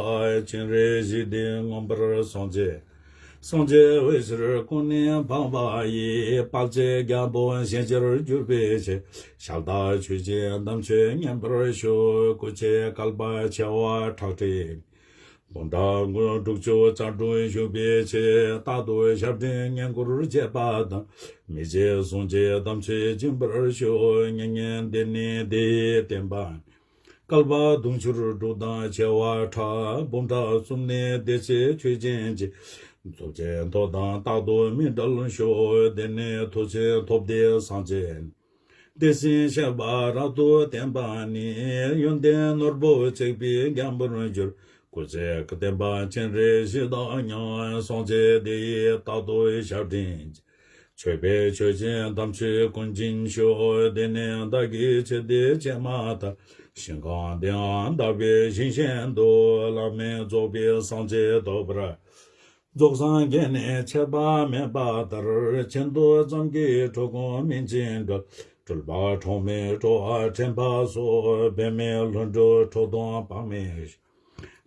སྤྱན་རས་གཟིགས་དེ་མངོན་པར་སངས་རྒྱས། སངས་རྒྱས་འོད་ཟེར་ཀུན་ནས་འཕངས་པ་ཡིས། དཔལ་བརྩེགས་རྒྱལ་པོ་ཞལ་མཇལ་གྱུར་པའི་ཕྱིར། ཞལ་དག་མཆོད་ཅིང་དམ་ཆོས་མཉན་པར་ཤོག། སྐུ་ཚེ་བསྐལ་པ་བྱེ་བ་ཁྲག་ཁྲིག་འབུམ་ཕྲག་དྲུག་ཅུ་རྩ་དྲུག་བཞུགས་པའི་ཕྱིར། རྟག་ཏུ་ཞབས་འབྲིང་བསྙེན་བཀུར་བྱེད་པ་དང་། མི་བརྗེད་གཟུངས་ཀྱི་དམ་ཆོས་སྦྱིན་པར་ཤོག། མྱ་ངན་འདས་ནས་འདི་ཡི་བསྟན་པ། བསྐལ་པ་དུང་ཕྱུར་དྲུག་དང་བྱེ་བ་ཕྲག་འབུམ་ཕྲག་གསུམ་ནས་བདེ་གཤེགས་ཆོས་ཅན་གྱི། རྫོགས་ཆེན་ཐོབ་དང་རྟག་ཏུ་མི་འབྲལ་ཤོག། དེ་ནས་མཐུ་ཆེན་ཐོབ་སྟེ་སངས་རྒྱས། དེ་བཞིན་གཤེགས་པ་རབ་ཏུ་བརྟན་པ་ནི། ཡོན་ཏན་ནོར་བུ་བརྩེགས་པའི་རྒྱལ་པོར་གྱུར། སྐུ་ཚེ་བརྟན་པ་སྤྱན་རས་གཟིགས་དང་མཉམ། སངས་རྒྱས་དེ་ཡི་རྟག་ཏུ་ཞབས་འབྲིང་། མཆོད་པའི་མཆོད་ཅིང་དམ་ཆོས་ཀུན་སྦྱིན་ཤོག། དེ་ནས་བདག་གིས་ཆེད་དུ་བྱས་མ་ཐག། ཞིང་ཁམས་འདིའང་དག་པའི་ཞིང་གཞན་དུ། བླ་མེད་རྫོགས་པའི་སངས་རྒྱས་ཐོབ་པར། རྫོགས་སངས་རྒྱས་ནས་ཆད་པ་མེད་པ་ལྟར། ཁྱེད་དུ་ཙམ་གྱིས་འགྲོ་ཀུན་སྨིན་ཅིང་འགྲུབ། སྤྲུལ་པ་གྲངས་མེད་འགྲོ་བ་འདྲེན་པ་སོགས། འབད་མེད་ལྷུན་གྲུབ་ཁྲོ་གདུང་དཔག་མེད།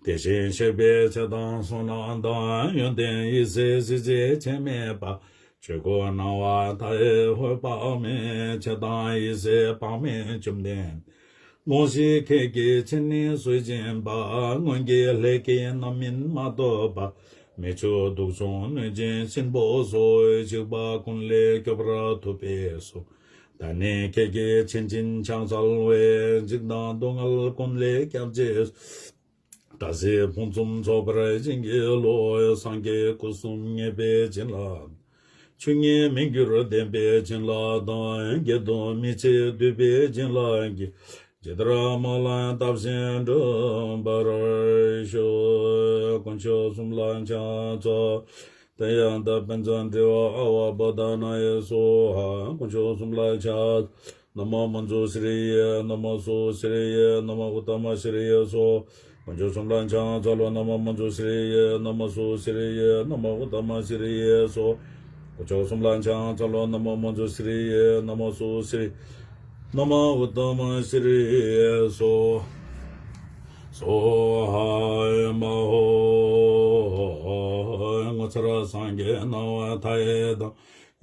དེ་བཞིན་གཤེགས་པའི་ཚེ་དང་བསོད་ནམས་དང་། ཡོན་ཏན་ཡེ་ཤེས་གཟི་བརྗིད་ཚད་མེད་པ། ཆོས་སྐུ་སྣང་བ་མཐའ་ཡས་འོད་དཔག་མེད། ཚེ་དང་ཡེ་ཤེས་དཔག་མེད་བཅོམ་ལྡན། དགོངས་ཤིག་ཁྱེད་ཀྱི་མཚན་ནི་གཟུགས་ཅན་པ། སྔོན་གྱི་ལས་ཀྱི་རྣམ་སྨིན་མ་ཐོབ་པ། མི་ཆོས་དུག་གསུམ་གནོད་སྦྱིན་སྲིན་པོ་སོགས། འཇིགས་པ་ཀུན་ལས་སྐྱོབ་པར་ཐུབ་པས་སོ། ད་ནི་ཁྱེད་ཀྱི་མཚན་ཅན་ཕྱག་འཚལ་བས། འཇིགས་དང་སྡུག་བསྔལ་ཀུན་ལས་སྐྱབས་མཛད། དགྲ་སྲིད་ཕུང་གསུམ་ཚོགས་པར་བྱིན་གྱིས་རློབས། སངས་རྒྱས་སྐུ་གསུམ་མཉེས་པའི་བྱིན་རླབས། ཆོས་ཉིད་མི་འགྱུར་བདེན་པའི་བྱིན་རླབས་དང་། བརྒྱད་དོ་མི་ཕྱེད་འདུས་པའི་བྱིན་རླབས་ཀྱིས། ཇི་ལྟར་སྨོན་ལམ་བཏབ་བཞིན་འགྲུབ་པར་ཤོག། དཀོན་མཆོག་གསུམ་ལ་ཕྱག་འཚལ། ཏདྱ་ཐཱ། པཉྩ་དྲི་ཡ་ཨ་ཝ་བོ་དྷ་ན་ཡེ་སྭཱ་ཧཱ། དཀོན་མཆོག་གསུམ་ལ་ཕྱག་ན་མོ་མཉྫུ་ཤྲཱི་ཡེ། ན་མོ་སུ་ཤྲཱི་ཡེ། ན་མོ་ཨུ་ཏ་མ་ཤྲཱི་ཡེ་སྭཱ་ཧཱ། དཀོན་མཆོག་གསུམ་ལ་ཕྱག་འཚལ་ལོ། ན་མོ་མཉྫུ་ཤྲཱི་ཡེ། ན་མོ་སུ་ཤྲཱི་ཡེ། ན་མོ་ཨུ་ཏ་མ་ཤྲཱི་ཡེ་སྭཱ་ཧཱ། དཀོན་མཆོག་གསུམ་ལ་ཕྱག་འཚལ་ལོ། ན་མོ་མཉྫུ་ཤྲཱི་ཡེ། ན་མོ་སུ་ཤྲཱི། ན་མོ་ཨུ་ཏ་མ་ཤྲཱི་ཡེ་སྭཱ་ཧཱ། སྭཱ་ཧཱ་ཨེ་མ་ཧོ། ངོ་མཚར་སངས་རྒྱས་སྣང་བ་མཐའ་ཡས་དང་།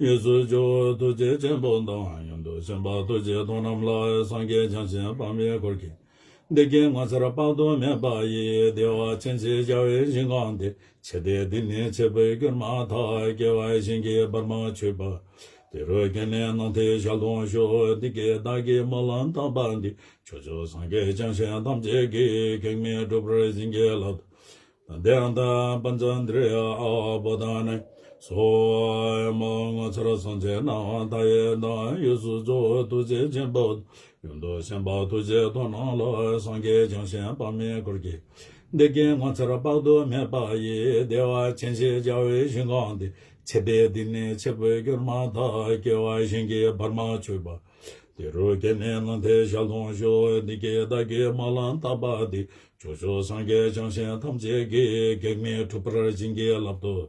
ཡེ་ཤེས་ཇོ་བོ་ཐུགས་རྗེ་ཆེན་པོ་དང་། ཡོན་ཏན་སེམས་དཔའ་ཐུགས་རྗེ་མཐོང་རྣམས་ལ། སངས་རྒྱས་བྱང་ཆུབ་པདྨའི་འཁོར་གྱིས། འདི་སྐད་ངོ་མཚར་དཔག་ཏུ་མེད་པ་ཡི། བདེ་བ་ཅན་ཞེས་བྱ་བའི་ཞིང་ཁམས་འདི། ཆེ་སྟེ་འདི་ནི་ཆེད་དུ་གྱུར་མ་ཐག། སྐྱེ་བ་གཞན་གྱིས་བར་མ་ཆོད་པ། དེ་རུ་ཁྱེད་ནི་སྣང་མཐའི་ཞལ་མཐོང་ཤོག། འདི་སྐད་བདག་གིས་སྨོན་ལམ་བཏབ་པ་འདི། ཕྱོགས་བཅུའི་སངས་རྒྱས་བྱང་སེམས་ཐམས་ཅད་ཀྱིས། གེགས་མེད་འགྲུབ་པར་བྱིན་གྱིས་བརླབ་ཏུ། ཏདྱ་ཐཱ། པཉྩ་དྲི་ཡ་ཨ་ཝ་བོ་དྷ་ན་ཡེ་སྭཱ་ཧཱ། ངོ་མཚར་སངས་རྒྱས་སྣང་བ་མཐའ་ཡས་དང་། ཡེ་ཤེས་ཇོ་བོ་ཐུགས་རྗེ་ཆེན་པོ། ཡོན་ཏན་སེམས་དཔའ་ཐུགས་རྗེ་མཐོང་རྣམས་ལ། སངས་རྒྱས་བྱང་སེམས་དཔག་མེད་འཁོར་གྱིས། འདི་སྐད་ངོ་མཚར་དཔག་ཏུ་མེད་པ་ཡི། བདེ་བ་ཅན་ཞེས་བྱ་བའི་ཞིང་ཁམས་འདི། ཆེ་སྟེ་འདི་ནི་ཆེད་དུ་གྱུར་མ་ཐག། སྐྱེ་བ་གཞན་གྱིས་བར་མ་ཆོད་པ། དེ་རུ་ཁྱེད་ནི་སྣང་མཐའི་ཞལ་མཐོང་ཤོག། འདི་སྐད་བདག་གིས་སྨོན་ལམ་བཏབ་པ་འདི། ཕྱོགས་བཅུའི་སངས་རྒྱས་བྱང་སེམས་ཐམས་ཅད་ཀྱིས། གེགས་མེད་འགྲུབ་པར་བྱིན་གྱིས་བརླབ་ཏུ།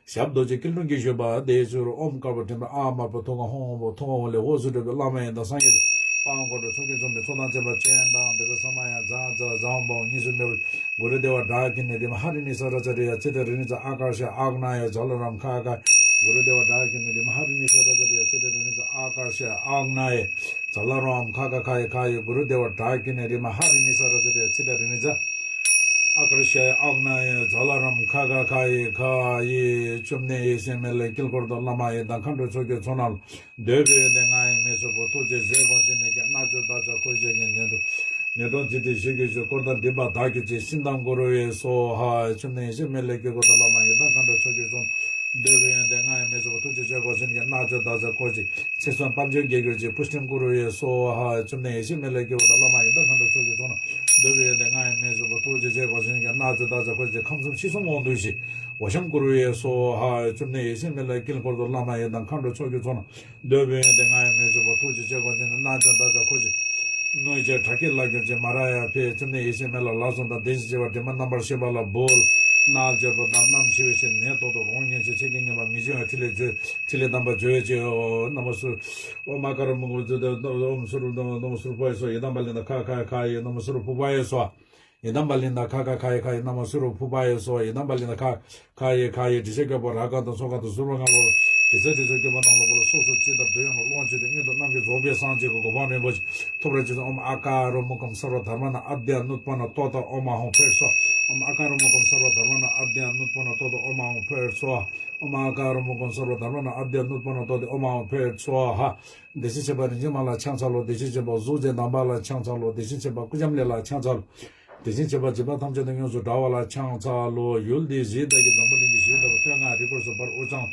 ཞབས་རྡོ་རྗེ་སྐྱིལ་ཀྲུང་གིས་བཞུགས་པ་དེའི་ཕྱི་རུ་ཨོཾ་དཀར་པོ་འདྲེན་པ་ཨཱཿདམར་པོ་ཐུགས་ཀར་ཧཱུྃ་དབང་པོ་ཐུགས་ཀར་ཧཱུྃ་ལས་འོད་ཟེར་འཕྲོས་པའི་བླ་མ་ཡི་དམ་སངས་རྒྱས་དཔལ་དབང་གོ་འགྲོ་མཆོག་གིས་མཚོན་པའི་ཚོགས་དང་བཅས་པ་སྤྱན་དང་བེ་ཙ་ས་མ་ཡ་ཛ་ཛ་ཛ་ཧོཾ་པོ་གཉིས་སུ་མེད་པར་གུ་རུ་དེ་བ་ཌཱ་ཀི་ཎི་རི་མ་ཧ་རི་ནི་ས་ར་ཙ་རི་ཡ་ཙི་ཏ་རི་ནི་ཙ་ཨ་ཀཱ་ཤ་ཨཱག་ནཱ་ཡ་ཛ་ལ་རམ་ཁ་ཀ། གུ་རུ་དེ་བ་ཌཱ་ཀི་ཎི་རི་མ་ཧ་རི་ནི་ས་ར་ཙ་རི་ཡ་ཙི་ཏ་རི་ནི་ཙ་ཨ་ཀཱ་ཤ་ཨཱག་ནཱ་ཡ་ཛ་ལ་རམ་ཁ་ཀ་ཁ་ཡི་ཁ་ཡི། གུ་རུ་དེ་བ་ཌཱ་ཀི་ཎི་རི་མ་ཧ་རི་ནི་ས་ར་ཙ་རི་ཡ་ཙི་ཏ་རི་ནི་ཙ། ཨ་ཀཱ་ཤ་ཨཱག་ནཱ་ཡ་ཛ་ལ་རམ་ཁ་ཀ་ཁ་ཡི་ཁ་ཡི། བཅོམ་ལྡན་ཡེ་ཤེས་མེ་ལྷའི་དཀྱིལ་འཁོར་དུ་བླ་མ་ཡི་དམ་མཁའ་འགྲོ་མཆོག་གི་ཚོགས་རྣམས་ལ་འདོད་པའི་ཡོན་ཏན་ང་ཡི་མིང་གཟུགས་པོ་ཐུགས་རྗེས་བཞེས་དགོངས་བཞེས་ནས་ཀྱང་རྣལ་འབྱོར་བདག་ཅག་འཁོར་བཅས་ཀྱི་ནད་དུ་ནད་གདོན་འཇིག་རྟེན་ཞི་རྒྱས་ཀྱི་འཁོར་དང་སྒྲིབ་པ་དག་གྱུར་ཅིག་སྲིད་མདངས་དགུ་རུ་ཡི་སྭཱ་ཧཱ། བཅོམ་ལྡན་ཡེ་ཤེས་མེ་ལྷའི་དཀྱིལ་འཁོར་དུ་བླ་མ་ཡི་དམ་མཁའ་འགྲོ་མཆོག་གི་ཚོགས་འདོད་པའི་ཡོན་ཏན་ང་ཡི་མིང་གཟུགས་པོ་ཐུགས་རྗེས་བཞེས་དགོངས་བཞེས་ནས་ཀྱང་རྣལ་འབྱོར་བདག་ཅག་འཁོར་བཅས་ཚེ་བསོད་དཔལ་འབྱོར་རྒྱས་གྱུར་ཅིག་བུ་སྟོན་དགུ་རུ་ཡི་སྭཱ་ཧཱ། བཅོམ་ལྡན་ཡེ་ཤེས་མེ་ལྷའི་དཀྱིལ་འཁོར་དུ་བླ་མ་ཡི་དམ་མཁའ་འགྲོ་མཆོག་གི་ཚོགས་རྣམས་འདོད་པའི་ཡོན་ཏན་ང་ཡི་མིང་གཟུགས་པོ་ཐུགས་རྗེས་བཞེས་དགོངས་བཞེས་ནས་ཀྱང་རྣལ་འབྱོར་བདག་ཅག་འཁོར་བཅས་ཁམས་གསུམ་ཤིང་གསུམ་དབང་སྡུད་ཅིག་འོད་ཤམ་དགུ་རུ་ཡི་སྭཱ་ཧཱ། བཅོམ་ལྡན་ཡེ་ཤེས་མེ་ལྷའི་དཀྱིལ་འཁོར་དུ་བླ་མ་ཡི་དམ་མཁའ་འགྲོ་མཆོག་གི་ཚོགས་རྣམས་འདོད་པའི་ཡོན་ཏན་ང་ཡི་མིང་གཟུགས་པོ་ཐུགས་རྗེས་བཞེས་དགོངས་བཞེས་ནས་རྣལ་འབྱོར་བདག་ཅག་འཁོར་བཅས་གནོད་བྱེད་དགྲ་བགེགས་ལ་གྱུར་ཅིག་མ་ར་ཡ་ཕཊ། བཅོམ་ལྡན་ཡེ་ཤེས་མེ་ལྷ་ལ་སོགས་དང་དེ་བཞིན་གཤེགས་པ་དྲི་མ་རྣམ་པར་བཞད་པ་ལ་འབུལ། རྣལ་འབྱོར་པ་དག་རྣམ་ཤེས་པའི་ཕྱིར་ནད་ཐོག་ཏུ་རང་ཉིད་ཀྱི་ཆེ་རྒྱས་ངེས་པ་མི་འབྱུང་བའི་ཕྲིན་ལས་བཅོལ། ཕྲིན་ལས་དམ་པ་བཅོལ་བའི་ཕྱིར། ཨོཾ་ན་མོ་སུ། ཨོཾ་ཨ་ཀ་ར་མུ་ཀུ་ཛུ་ཏ། ཨོཾ་སུ་རུ་ན་མོ་སུ་རུ་པ་ཡེ་སྭཱ་ཧཱ། ཡི་དམ་པ་ལི་ན་ཁ་ཁ་ཁ་ཡི། ན་མོ་སུ་རུ་ཕུ་པ་ཡེ་སྭཱ་ཧཱ། ཡི་དམ་པ་ལི་ན་ཁ་ཁ་ཁ་ཡི་ཁ་ཡི། ན་མོ་སུ་རུ་ཕུ་པ་ཡེ་སྭཱ་ཧཱ། ཡི་དམ་པ་ལི་ན་ཁ་ཁ་ཡི་ཁ་ཡི། དྲི་ཤ་སྐྱོགས་པ་རཀ་དང་ཚོགས་ཀ་དང་གཟུགས་པོ་ལྔ་ལོ། དྲི་ཟ་དྲི་ཟ་སྐྱོགས་པ་རྣམས་ལ་བོ་ལ་སོ་སོར་ཇི་ལྟར་འདོད་ཡོངས་ལ་ལོངས་སྤྱོད་དེ་སྔོན་དུ་རྣམ་མཁྱེན་རྫོགས་པའི་སངས་རྒྱས་ཀྱི་གོ་འཕང་རིན་པོ་ཆེ་ཐོབ་པར་བྱེད་ཅིང་། ཨོཾ་ཨ་ཀ་རོ་མུ་ཀམ་སརྦ་དྷརྨ་ནང་ཨ་དྱ་ནུཏ་པ་ན་ཏོ་ཏ་ཨོཾ་ཨཱཿཧཱུྃ་ཕཊ་སྭཱ་ཧཱ། ཨོཾ་ཨ་ཀ་རོ་མུ་ཀམ་སརྦ་དྷརྨ་ནང་ཨ་དྱ་ནུཏ་པ་ན་ཏོ་ཏ་ཨོཾ་ཨཱཿཧཱུྃ་ཕཊ་སྭཱ་ཧཱ། ཨོཾ་ཨ་ཀ་རོ་མུ་ཀམ་སརྦ་དྷརྨ་ནང་ཨ་དྱ་ནུཏ་པ་ན་ཏོ་ཏ་ཨོཾ་ཨཱཿཧཱུྃ་ཕཊ་སྭཱ་ཧཱ། བདེ་ཆེན་ཁྱད་པར་སྙིགས་མ་ལ་ཕྱག་འཚལ་ལོ། བདེ་ཆེན་ཁྱད་པར་གཟུགས་ཅན་དམ་པ་ལ་ཕྱག་འཚལ་ལོ། བདེ་ཆེན་ཁྱད་པར་སྐུ་ལྕམ་ལས་ལ་ཕྱག་འཚལ་ལོ། དེ་བཞིན་གཤེགས་པ་འཇིགས་པ་ཐམས་ཅད་དང་ཡོངས་སུ་བྲལ་བ་ལ་ཕྱག་འཚལ་ལོ། ཡུལ་འདི་གཞི་བདག་གི་འཛམ་བུ་གླིང་གི་གཞི་བདག་པོ་ཐོད་རྔ་རི་བོར་སོགས་བར་དབུ་རྐྱང་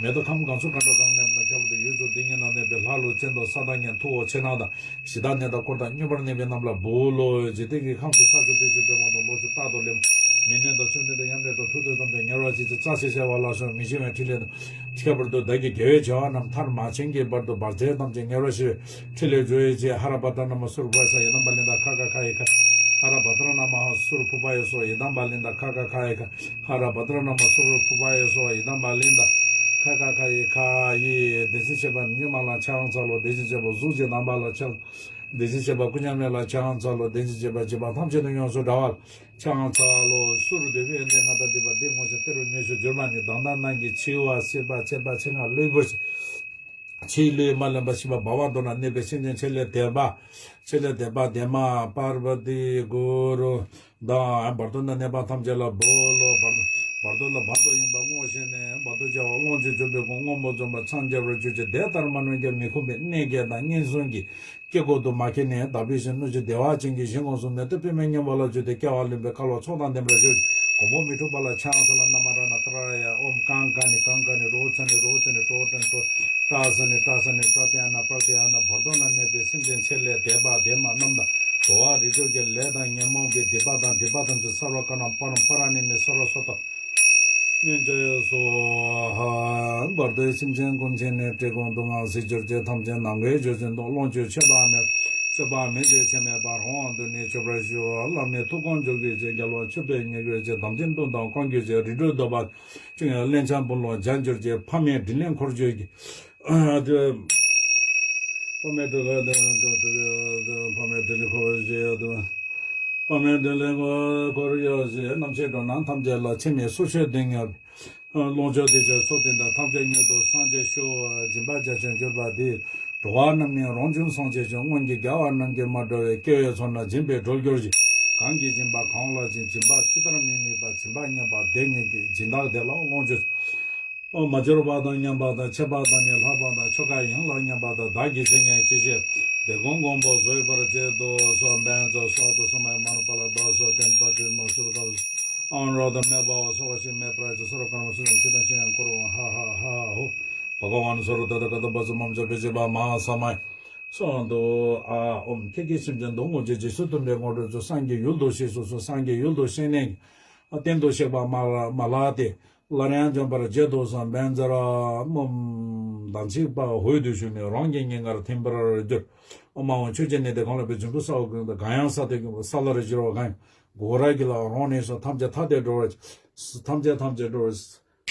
མེ་ཏོག་ཁམ་གང་ཚུ་གང་འགྲོ་གང་གནས་པ་དང་ཁྱད་པར་དུ་ཡུལ་གཙོ་འདི་ཉིད་ན་གནས་པའི་ལྷ་ཀླུ་གཅེན་གཏོར་ས་དང་ངན་ཐུ་བོ་ཆེ་ནག་དང་གཞི་བདག་གནས་དང་དཀོར་དང་མྱུར་བར་གནས་པའི་རྣམས་ལ་འབུལ་ལོ། འཇིག་རྟེན་གྱི་ཁམས་སུ་ས་ཆུ་སྟོད་ཆུ་སྤོས་མ་དང་ལོ་ཆུ་སྟག་དང་ལེབ་མ་མི་ནད་དང་མཆོད་རྟེན་དང་ཡམས་ལས་དང་འཁྲུག་རྩོད་ཐམས་ཅད་ཉེ་བར་ཞི་ཞིང་། རྩ་ཆེ་ཆེ་བ་ལ་སོགས་མི་འཆིང་བའི་ཕྲིན་ལས་དང་ཁྱད་པར་དུ་བདག་གི་དགེ་བའི་བྱ་བ་རྣམས་མཐར་མ་ཕྱིན་གྱི་བར་དུ་བར་ཆད་ཐམས་ཅད་ཉེ་བར་ཞི་བའི་ཕྲིན་ལས་བཅོལ་ཅིག་ཧ་ར་བྷ་དྲ་ན་མ་སུ་རུ་ཕུ་པ་ཡེ་སྭཱ་ཧཱ། ཡི་དམ་པ་ལི་ན་ཁ་ཁ་ཁ་ཡི་ཁ། ཧ་ར་བྷ་དྲ་ན་མ་ཧ་སུ་རུ་ཕུ་པ་ཡེ་སྭཱ་ཧཱ། ཡི་དམ་པ་ལི་ན་ཁ་ཁ་ཁ་ཡི་ཁ། ཧ་ར་བྷ་དྲ་ན་མ་སུ་རུ་ཕུ་པ་ཡེ་སྭཱ་ཧཱ། ཡི་དམ་པ་ལི་ན་ཁ་ཁ་ཁ་ཡི་ཁ་ཡི། དེ་བཞིན་གཤེགས་པ་སྙིགས་མ་ལ་ཕྱག་འཚལ་ལོ། དེ་བཞིན་གཤེགས་པ་གཟུགས་ཅན་དམ་པ་ལ་ཕྱག་དེ་བཞིན་གཤེགས་པ་སྐུ་མཉམ་མེད་ལ་ཕྱག་འཚལ་ལོ། དེ་བཞིན་གཤེགས་པ་འཇིགས་པ་ཐམས་ཅད་དང་ཡོངས་སུ་བྲལ་བ་ལ་ཕྱག་འཚལ་ལོ། སུ་རུ་འདོད་པའི་ཡོན་ཏན་ལྔ་དང་ལྡན་པ་འདི་བསྔོ་ཞིང་དེ་རུ་གནས་ཤིང་གྱུར་པ་ནི་དང་ལྟར་སྣང་གི་འཆི་བ་སྲེད་པ་ཆད་པ་ཆེ་ང་གློ་བུར་ཞིང་ཕྱིའི་ལུས་མ་ལེན་པ་ཤི་བ་འབར་བ་དུ་ན་གནས་པའི་སེམས་ཅན་ཆེ་ལས་དད་པ། ཆེ་ལས་དད་པ་དེ་མ་པར་བ་ཏི་གུ་རུ་དང་བར་དོ་ན་གནས་པ་ཐམས་ཅད་ལ་འབུལ་ལོ། བར་བར་དོ་ལ་བར་དོ་ཡིན་པ་བསྔོ་ཞིང་ནས་བར་དོ་བྱ་བ་ལོངས་སྤྱོད་འཇོམས་པའི་སྒོ་སྔོན་པོ་འཛོམས་པ་འཚང་རྒྱ་བར་གྱུར་ཅིག་དེ་ལྟར་མ་ནོན་ཀྱང་མི་ཁོམ་པའི་གནས་བརྒྱད་དང་གཉེན་གསུམ་གྱི་སྐྱེ་སྒོ་དུ་མ་ཁེལ་ནས་བདག་ཕན་ཞིང་སྣོད་ཀྱི་བདེ་བ་ཅན་གྱི་ཞིང་ཁམས་སུ་མེ་ཏོག་པདྨའི་སྙིང་པོ་ལ་བརྗོད་དེ་སྐྱེ་བ་ལེན་པའི་སྐལ་བ་ཚོགས་དང་ལྡན་པར་གྱུར་ཅིག་མགོན་པོ་མི་འཁྲུགས་པ་ལ་ཕྱག་འཚལ་ལོ། ན་མ་ར་ན་ཏ་ར་ཡ། ཨོཾ་ཀང་ཀ་ནི་ཀང་ཀ་ནི་རོ་ཙ་ནི་རོ་ཙ་ནི་ཀྲོ་ཏན་ཀྲོ། ཏྲ་ས་ནི་ཏྲ་ས་ནི་པྲ་ཏི་ཨ་ན་པྲ་ཏི་ཨ་ན། བར་དོ་ན་གནས་པའི་སེམས་ཅན་ཆེ་ལས་དད་པ་དེ་མ་རྣམས་དང་། འགྲོ་བ་རིགས་དྲུག་གི་ལས་དང་ཉོན་མོངས་པའི་སྒྲིབ་པ་དང་སྒྲིབ་པ་ཐམས་ཅད་སརྦ་ཀ་ནང་པ་ར་པ་ར་ནི་མེ་ས་ར་སོ་ཏ། སྔོན་ཆད་སོ་ཧ། བར་དོའི་སེམས་ཅན་ཀུན་ཆེ་ནས་བཀྲེས་སྐོམ་སྡུག་བསྔལ་སྲིད་གྱུར་ཅིག་ཐམས་ཅད་ནམ་མཁའི་བརྗོད་བྱ་དང་ལོངས་སྤྱོད་ཆད་པ་མེད་པར་སྤྱོད་པ་མི་བྱེད་ཚད་མེད་པ་རང་དབང་དུ་ནི་སྤྱོད་པར་ཞུ། བླ་མའི་ཐུགས་དགོངས་འཇོག་གྱུར་ཅིག་རྒྱལ་བ་མཆོད་པས་མཉེས་གྱུར་ཅིག་དམ་ཅན་དོན་དམ་བསྐང་གྱུར་ཅིག་རིགས་དྲུག་གདོལ་པ་བཅོམ་ཡང་སླན་ཆད་བུ་ལོན་སྦྱང་གྱུར་ཅིག་ཕ་མའི་དྲིན་ལན་འཁོར་གྱུར་ཅིག་ཕ་མའི་དྲིན་ལན་འཁོར་གྱུར་ཅིག་ཕ་མའི་དྲིན་ལན་འཁོར་གྱུར་ཅིག་རྣམ་མཁྱེན་འགྲོ་རྣམས་ཐམས་ཅད་ལ་འཆི་མེད་སུ་ཆོད་དུ་ཉེ་བའི་ལོངས་སྤྱོད་བདེ་ཆེན་ཚོགས་དེ་དག་ཐམས་ཅད་མྱུར་དུ་སངས་རྒྱས་ཤོག་སྦྱིན་པ་རྒྱ་ཆེན་གྱུར་པ་འདིས་འགྲོ་བ་རྣམས་ནི་རང་བྱུང་སངས་རྒྱས་ཤིང་སྔོན་གྱི་རྒྱལ་བ་རྣམས་ཀྱིས་མ་གྲོལ་བའི་སྐྱེ་བོའི་ཚོགས་རྣམས་སྦྱིན་པས་གྲོལ་གྱུར་ཅིག་གང་གིས་སྦྱིན་པ་གང་ལ་སྦྱིན། སྦྱིན་པ་ཅི་ལྟར་མི་དམིགས་པ། སྦྱིན་པ་སྙན་པ་བདེ་ངེས་ཀྱི་སྦྱིན་བདག་དེ་ལ་ལོངས་སྤྱོད། མ་གྱུར་པ་དང་མཉམ་པ་དང་ཆད་པ་དང་ནི་ལྷག་པ་དང་ཆོ་ག་ཡན་ལག་མཉམ་པ་དང་བདག་གིས་བྱེད་ཉན་ཅི་ཞིག་དེ་ཀུན་མགོན་པོ་བཟོད་པར་བྱེད་དོ་སོགས་འབེན་ཚོ་སོགས་དུ་སོ་མའི་མ་ནུ་པ་ལ་དོ་སོགས་བསྟན་པ་དྲི་མ་སུ་དགའ་ཨང་རོག་དང་མེད་པའོ་སོགས་ཤིང་མེད་པར་ཅི་སོར་ཀར་མ་སུ་དང་ཅི་དང་ཤིང་ཡང་འཁོར་བ་ཧ་ཧ་ཧ་ཧོ། བ་ག་ཝན་སོ་རུ་ད་ད་ག་ད་བ་ཙུ་མམ་ཅ་བི་ཅི་བ་མ་ཧ་ས་མ་ཡ། སོང་དུ་ཨ་ཨོམ་ཁྱེད་ཀྱིས་སེམས་ཅན་དོན་དགོངས་བྱེད་རྗེས་སུ་མཐུན་པའི་དངོས་གྲུབ་ཚུལ་སངས་རྒྱས་ཡུལ་དུ་གཤེགས་སོ་སོ་སངས་རྒྱས་ཡུལ་དུ་གཤེགས་ནས་གཏན་དུ་གཤེགས་པ་མ་མ་ལགས་ཏེ། སླར་ཡང་འབྱོན་པར་བྱེད་དོ་བསམ་པའི་མཛད་ར་མོམ་དང་ཚིག་པ་འོད་དུ་ཞུ་ནས་རང་གི་སྙིང་གར་ཐིམ་པར་གྱུར། ཨོ་མ་འོ་ཆོས་ཀྱི་གནས་དེ་གང་ལ་བའི་འབྱུང་པོ་ས་འོག་གི་གང་ཡང་ས་དེ་གི་ས་ལ་རི་བྱེ་བ་གང་ཡང་གོ་ར་གི་ལ་རང་གནས་སོ་ཐམས་ཅད་ཐ་དད་འགྲོ་བར་ཐམས་ཅད་ཐམས་ཅད་འགྲོ་བར།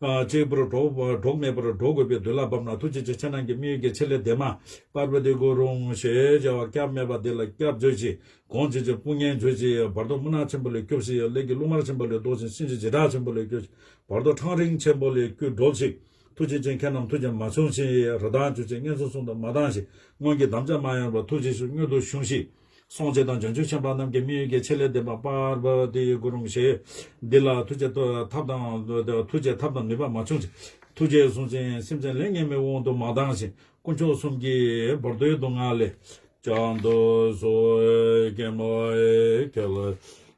གཅིག་པུར་གྲོགས་གྲོགས་མེད་པར་འགྲོགས་དགོས་པའི་དུས་ལ་བབ་ན། ཐུགས་རྗེ་ཆེ། ཁྱེད་རྣམས་ཀྱི་དམིགས་ཡུལ་གྱི་ཆེད་ལས་དེ་མ་པར་པ་དེ་གུ་རུང་ཞེས་བྱ་བ་སྐྱབས་མེད་པ་དེ་ལ་སྐྱབས་བརྗོད་ཅིག་གོང་ཆེ་ཆེ་དཔུང་གཉེན་བརྗོད་ཅིག་བར་དོ་སྨིན་ནག་ཆེན་པོ་ལས་སྐྱོབས་ཤིག་ཀླད་ཀྱི་རླུང་དམར་ཆེན་པོ་ལས་བཟློག་ཅིང་གཤིན་རྗེ་འཇིགས་སྐྲག་ཆེན་པོ་ལས་སྐྱོབས་ཤིག་བར་དོ་ཁྲང་རིང་ཆེན་པོ་ལས་སྐྱོབས་སྒྲོལ་ཅིག་ཐུགས་རྗེ་ཆེ། ཁྱེད་རྣམས་ཐུགས་རྗེ་མ་ཆུང་ཞིག་རི་དྭགས་ཆུ་ཆེན་ངན་སོང་གསུམ་དུ་མ་ལྡང་ཞིག་སྔོན་གྱི་དམ་བཅའ་མ་ཡལ་བར་ཐུགས་རྗེ་ཆེ། མྱུར་དུ་བྱུང་ཞིག་སྲོང་བཙན་དང་བྱང་ཆུབ་ཆེན་པོ་རྣམས་ཀྱི་དམིགས་ཡུལ་གྱི་ཆེད་ལས་ལྡན་པ་པར་པ་དེ་ཡི་གུ་རུང་ཞེས་འདི་ལ་ཐུགས་རྗེ་ཐབས་དང་ཐུགས་རྗེ་ཐབས་དང་ནུས་པ་མ་ཆུང་ཞིག་ཐུགས་རྗེས་བཟུང་ཞིང་སེམས་ཅན་ལས་ངན་པའི་དབང་དུ་མ་བཏང་ཞིང་དཀོན་མཆོག་གསུམ་གྱི་བར་དོའི་སྡུག་བསྔལ་ལས་བྱང་དུ་གསོལ། ཀྱེ་མ་ཁྱེད་ལ་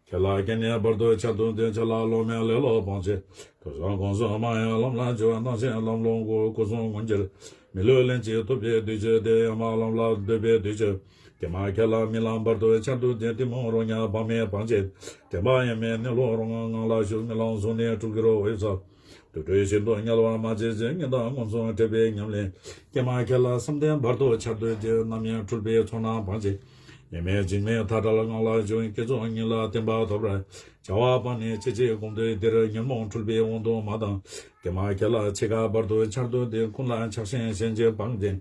ཁྱེད་ལ་སྐྱེ་གནས་བར་དོ་ཆར་དུ་ལྡན། ཁྱེད་ལ་བློ་མེད་ལེ་ལོ་སྤང་བྱེད། དུས་བཟང་གོང་གསུམ་མ་ཡལ་ལམ་ལ་འཇུག་པ། སྣང་ཞིང་ལམ་ལྷོང་སྒོ་སྐུ་གསུང་མངོན་གྱུར། མི་ལུས་ལན་གཅིག་ཐུབ་པའི་དུས་ཚོད་དེ། ཡང་མ་ལམ་ལ་སྡོད་པའི་དུས་ཚོད། ཀྱེ་མ་ཁྱེད་ལ་རྨི་ལམ་བར་དོ་ཆར་དུ་ལྡན། གཏི་མུག་རོ་མྱགས་བག་མེད་སྤང་བྱེད། དྲན་པ་ཡེངས་མེད་གནས་ལུགས་རང་ངང་ངང་ལ་བཞུགས། རྨི་ལམ་བཟུང་ནས་སྤྲུལ་སྐུའི་འོད་ཟེར། དུར་ཁྲོད་བཞིན་དུ་དམྱལ་བར་མ་སྐྱེས་ཤིང་། ཉི་ཟླ་མངོན་སུམ་བགྲད་པའི་ཉམས་ལེན། ཀྱེ་མ་ཁྱེད་ལ་བསམ་གཏན་བར་དོ་ཆར་དུ་ལྡན། རྣམ་གཡེང་འཁྲུལ་པའི་ཚོར་སྣང་སྤང་བྱེད། ཡེངས་མེད་འཇིགས་མེད་མཐའ་བྲལ་ངང་ལ་བཞུགས། བསྐྱེད་རྫོགས་གཉིས་ལ་བརྟན་པ་ཐོབ་པར་བྱ་བ་སྤངས་ནས་ཅི་བྱེད་དགོངས་འདུས་འདིར། ཉོན་མོངས་འཁྲུལ་པའི་དབང་དུ་མ་བཏང་། ཀྱེ་མ་ཁྱེད་ལ་འཆི་ཁ་བར་དོ་ཆར་དུ་ལྡན། ཀུན་ལ་ཆགས་ཞེན་ཞེན་བྱེད་སྤངས་ཏེ།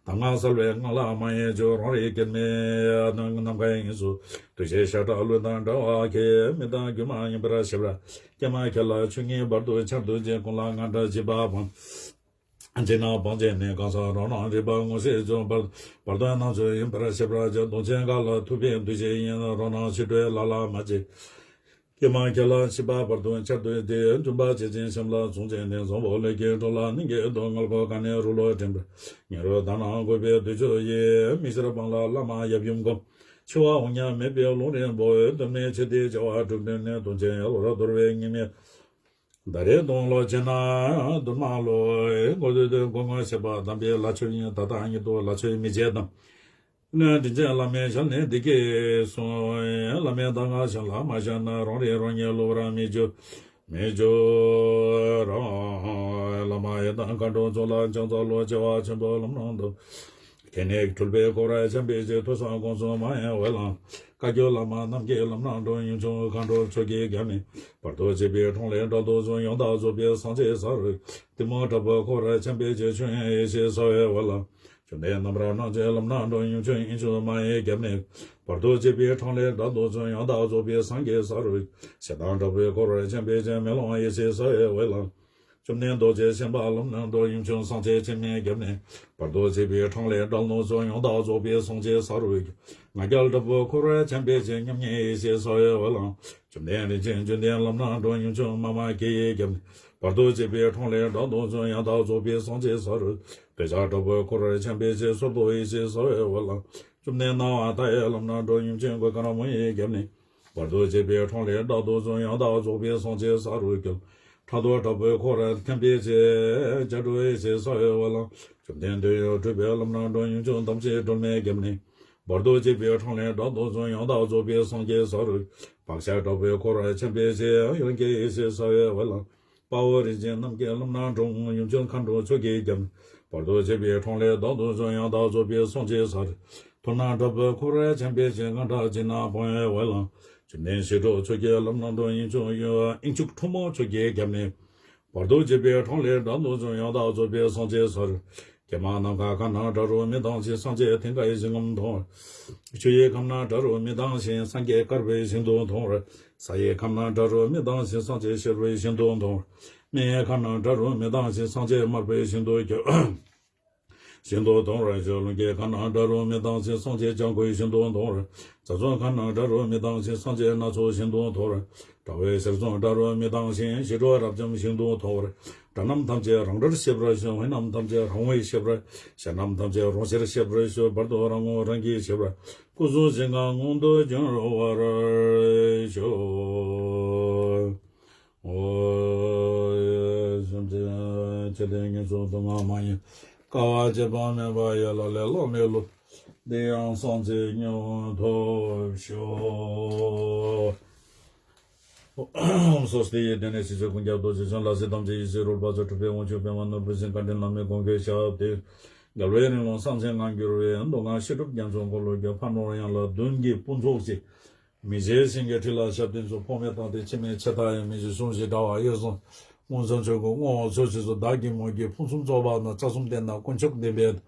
གདམས་ངག་གསལ་བའི་ངང་ལ་མ་ཡེངས་བྱོས། རང་རིག་སྐྱེ་མེད་ནམ་མཁའི་དབྱིངས་སུ། འདུ་ཤེས་ཤ་ཁྲག་རླུང་དང་བྲལ་བ་ཁྱེད། མི་རྟག་སྒྱུ་མ་ཡིན་པར་ཤེས་པར། ཀྱེ་མ་ཁྱེད་ལ་ཆོས་ཉིད་བར་དོ་ཆར་དུ་ལྡན། ཀུན་ལ་ངན་འབྲས་བྱེད་པ་སྤངས། བྱེད་སྣང་སྤངས་བྱས་ནས། གང་ཟག་རང་སྣང་རིག་པ་མངོན་ཤེས་བྱོས། བར་བར་དོ་སྣང་ཚུལ་ཡིན་པར་ཤེས་པར་བྱ། གདོན་ཆེན་གང་ལ་ཐུག་པའི་འདུ་བྱེད་ཡིན། རང་སྣང་ཕྱི་བྲོས་ལ་ལ་མ་བྱེད། ཀྱེ་མ་ཁྱེད་ལ་འཆི་བ་བར་དོ་ཆར་དུ་ལྡན། འཇུམ་པ་བྱེད་ཅིང་ཤམ་ལ་བཟུང་བྱས་ནས། བཟང་པོ་ལས་ཀྱི་གྲོགས་ལ་སྙིང་གའི་དུ། ངལ་གོ་ག་ནས་རུ་ལོ་འདྲེན་པར། ཉེ་རུ་དག་སྣང་འགོད་པའི་དུས་ཚོད་ཡིན། མི་ཤེས་སྤང་ལ་བླ་མ་ཡབ་ཡུམ་སྒོམ། འཆི་བ་འོང་སྙམ་མེད་པའི་ལུང་རིང་པོ། གདོད་མའི་ཆོས་འདི་བྱ་བ་གྲུབ་སྟེ་ནས། གདོན་ཆེན་ཡལ་བར་དོར་བའི་ཉི་མའི། ཟླ་རེ་སྟོང་ལོ་ཆེ་ན་འདུན་མ་ལོ། མགོ་བདུད་དུ་མགོ་ངོ་ཤེས་པ་དམ་པའི་ལྷ་ཆོས་ཡིན། ད་ལྟ་ཉིད་དུ་ལྷ་ཆོས་མི་བྱེད་དམ། གནོད་དྲིན་ཅན་བླ་མའི་ཞལ་ནས་འདི་སྐད་གསུངས། བླ་མའི་གདམས་ངག་གཞན་ལ་མ་ཤར་ན། རང་རིག་རང་ཉིད་བསླུ་བར་མི་འགྱུར། མི་འགྱུར་རོ། བླ་མ་ཡི་དམ་མཁའ་འགྲོ་ཚོགས་ལ་ཕྱག་འཚལ་ལོ། བྱེ་བ་ཆེན་པོ་ལམ་སྣ་དུ། དེ་ནས་འཁྲུལ་པའི་འཁོར་བར་འཁྱམས་པའི་ཚེ། ཐོས་བསམ་སྒོམ་གསུམ་མ་ཡལ་བའི་ལམ། བཀའ་བརྒྱུད་བླ་མ་རྣམས་ཀྱི་ལམ་སྣ་དྲོངས། ཡུམ་ཆུང་མཁའ་འགྲོ་ཚོགས་ཀྱི་རྒྱབ་ནས། བར་དོ་གཅིག་པའི་འཕྲང་ལས་བདག་ཏུ་བཟུང་། ཡང་དག་རྫོགས་པའི་སངས་རྒྱས་ས་རུ། གཏི་མུག་དྲག་པོའི་འཁོར་བར་འཁྱམས་པའི་ཚེ། ཆོས་དབྱིངས་ཡེ་ཤེས་གསལ་བའི་འོད་ལ། བཅོམ་ལྡན་རྣམ་པར་སྣང་མཛད་ལམ་སྣ་དྲོངས། ཡུམ་ཆུང་དབྱིངས་ཕྱུག་མ་ཡི་རྒྱབ་ནས། བར་དོ་གཅིག་པའི་འཕྲང་ལས་བདག་ཏུ་བཟུང་། ཡང་དག་རྫོགས་པའི་སངས་རྒྱས་ས་རུ། ཞེ་སྡང་དྲག་པོའི་འཁོར་བར་འཁྱམས་པའི་ཚེ། མེ་ལོང་ཡེ་ཤེས་གསལ་བའི་འོད་ལ། བཅོམ་ལྡན་རྡོ་རྗེ་སེམས་དཔའ་ལམ་སྣ་དྲོངས། ཡུམ་ཆུང་སངས་རྒྱས་སྤྱན་མའི་རྒྱབ་ནས། བར་དོ་གཅིག་པའི་འཕྲང་ལས་བདག་ཏུ་བཟུང་། ཡང་དག་རྫོགས་པའི་སངས་རྒྱས་ས་རུ། ང་རྒྱལ་དྲག་པོའི་འཁོར་བར་འཁྱམས་པའི་ཚེ། མཉམ་ཉིད་ཡེ་ཤེས་གསལ་བའི་འོད་ལ། བཅོམ་ལྡན་རིན་ཆེན་བཅོམ་ལྡན་ལམ་སྣ་དྲོངས། ཡུམ་ཆུང་མ་མ་སྐྱེས་ཡི་རྒྱབ་ནས། བར་དོ་གཅིག་པའི་འཕྲང་ལས་བདག་ཏུ་བཟུང་། ཡང་དག་རྫོགས་པའི་སངས་རྒྱས་ས་རུ། འདོད་ཆགས་དྲག་པོའི་འཁོར་བར་འཁྱམས་པའི་ཚེ། སོར་མོ་ཡེ་ཤེས་གསལ་བའི་འོད་ལ། བཅོམ་ལྡན་སྣང་བ་མཐའ་ཡས་ལམ་སྣ་དྲོངས། ཡུམ་ཆེན་གོས་དཀར་མོ་ཡི་རྒྱབ་ནས། བར་དོ་གཅིག་པའི་འཕྲང་ལས་བདག་ཏུ་བཟུང་། ཡང་དག་རྫོགས་པའི་སངས་རྒྱས་ས་རུ་བསྐྱལ། ཕྲག་དོག་དྲག་པོའི་འཁོར་བར་འཁྱམས་པའི་ཚེ། རྒྱ་གྲོལ་ཡེ་ཤེས་གསལ་བའི་འོད་ལ། བཅོམ་ལྡན་འདོད་ཡོན་འཁྲུལ་པའི་ལམ་སྣ་དྲོངས། ཡུམ་ཆུང་དམ་ཚིག་སྒྲོལ་མའི་རྒྱབ་ནས། བར་དོ་གཅིག་པའི་འཕྲང་ལས་བདག་ཏུ་བཟུང་། ཡང་དག་རྫོགས་པའི་སངས་རྒྱས་ས་རུ། བག་ཆགས་དྲག་པོའི་འཁོར་བར་འཁྱམས་པའི་ཚེ། གཡོན་བསྐྱེད་ཡེ་ཤེས་གསལ་བའི་འོད་ལ། དཔའ་བོ་རིན་ཆེན་རྣམས་ཀྱི་ལམ་སྣ་དྲོངས། ཡུམ་ཆེན་མཁའ་འགྲོ་ཚོགས་ཀྱི་རྒྱབ་ནས། བར་དོ་གཅིག་པའི་འཕྲང་ལས་བདག་ཏུ་བཟུང་། ཡང་དག་རྫོགས་པའི་སངས་རྒྱས་ས་རུ། ཐུབ་རྣམས་དྲག་པོའི་འཁོར་བར་འཁྱམས་པའི་ཚེ། རྔ་སྒྲ་འཇིགས་སྣང་སྤོང་བའི་འོད་ལ། བཅོམ་ལྡན་ཞི་ཁྲོ་ཚོགས་ཀྱི་ལམ་སྣ་དྲོངས། དབྱིངས་ཕྱུག་དབྱིངས་ཕྱུག་ཁྲོ་མོ་ཚོགས་ཀྱི་རྒྱབ་ནས། བར་དོ་གཅིག་པའི་འཕྲང་ལས་བདག་ཏུ་བཟུང་། ཡང་དག་རྫོགས་པའི་སངས་རྒྱས་ས་རུ། ཀྱེ་མ་ནམ་མཁའ་ཁ་ནང་འདྲ་རུ་མི་ལྡང་ཞིང་། སངས་རྒྱས་མཐིང་གའི་ཞིང་ཁམས་མཐོང་བར། ཆུ་ཡི་ཁམས་ན་འདྲ་རུ་མི་ལྡང་ཞིང་། སངས་རྒྱས་དཀར་པོའི་ཞིང་དུ་མཐོང་བར། ས་ཡི་ཁམས་ན་འདྲ་རུ་མི་ལྡང་ཞིང་། སངས་རྒྱས་སེར་པོའི་ཞིང་དུ་མཐོང་བར། མི་ཡི་ཁམས་ན་འདྲ་རུ་མི་ལྡང་ཞིང་། སངས་རྒྱས་དམར་པོའི་ཞིང་དུ་སྐྱོལ། ཞིང་དུ་མཐོང་བར་ཤོག། རླུང་གི་ཁམས་ན་འདྲ་རུ་མི་ལྡང་ཞིང་། སངས་རྒྱས་ལྗང་གུའི་ཞིང་དུ་མཐོང་བར། རྩ་གསུམ་ཁམས་ན་འདྲ་རུ་མི་ལྡང་ཞིང་། སངས་རྒྱས་སྣ་ཚོགས་ཞིང་དུ་མཐོང་བར། དྲ་བའི་ཟེར་གསུམ་འདྲ་རུ་མི་ལྡང་ཞིང་། ཞི་ཁྲོ་རབ་འབྱམས་ཞིང་དུ་མཐོང་བར། དགྲ་རྣམས་ཐམས་ཅད་རང་འདྲར་ཤེས་པར་ཤོག། དབུས་རྣམས་ཐམས་ཅད་རང་འོད་ཤེས་པར། ཞལ་རྣམས་ཐམས་ཅད་རང་ཤེར་ཤེས་པར་ཤོག། བར་དོ་རང་ངོ་རང་གིས་ཤེས་པར། སྐུ་གསུམ་ཞིང་ཁམས་མངོན་དུ་འབྱུང་བར་ཤོག། འོ། སེམས་ཅན་ཆེ་འབྲིང་ངན་སོང་སྡུག་བསྔལ་མ་ཡིན་དཀའ་བ་སྤྱད་པ་མེད་པ་ཡི་ལ་ལས་བླ་མའི་ལུགས་འདི་ཡང་སངས་རྒྱས་མྱུར་ཐོབ་ཤོག། སོ་སྟེ་ཡི་དེ་ནས་སྲིད་ཞི་ཀུན་ཁྱབ་རྡོ་རྗེ་འཆང་ལ་སྲིད་ཐམས་ཅད་ཡེ་ཤེས་རོལ་པ་ཚོ་གྲུབ་པའི་དབང་ཕྱུག་པདྨ་ནོར་བུ་འཛིན་བཀའ་དྲིན་བླ་མའི་དགོངས་ཀྱི་ཞབས་ཏེ་རྒྱལ་བའི་རིང་ལུགས་སངས་རྒྱས་ངང་བསྒྱུར་བའི་མདོ་སྔགས་བཤད་སྒྲུབ་རྒྱ་མཚོ་འཁོར་ལོ་བརྒྱ་ཕ་ནོར་ཡན་ལག་བདུན་གྱི་དཔུང་ཚོགས་ཀྱི། མི་བརྗེད་སེང་གེའི་ཁྲི་ལ་ཞབས་བརྟན་མཛོད། ཕོ་མོའི་སྟག་སྟེ་ཕྱི་མའི་ཆེ་ཐག་ཡང་། མི་བརྗེད་ཟུང་བཞི་དྲ་བ་གཡས་བཟུང་ མངོན་སངས་ཆོས་སྐུ་བསྔོ་བ་ཚོགས་ཀྱི་ཚོགས། བདག་གིས་མོས་གུས་ཕུན་སུམ་ཚོགས་པ་དང་། རྩ་གསུམ་རྟེན་དང་དཀོན་མཆོག་བདེན་པའི།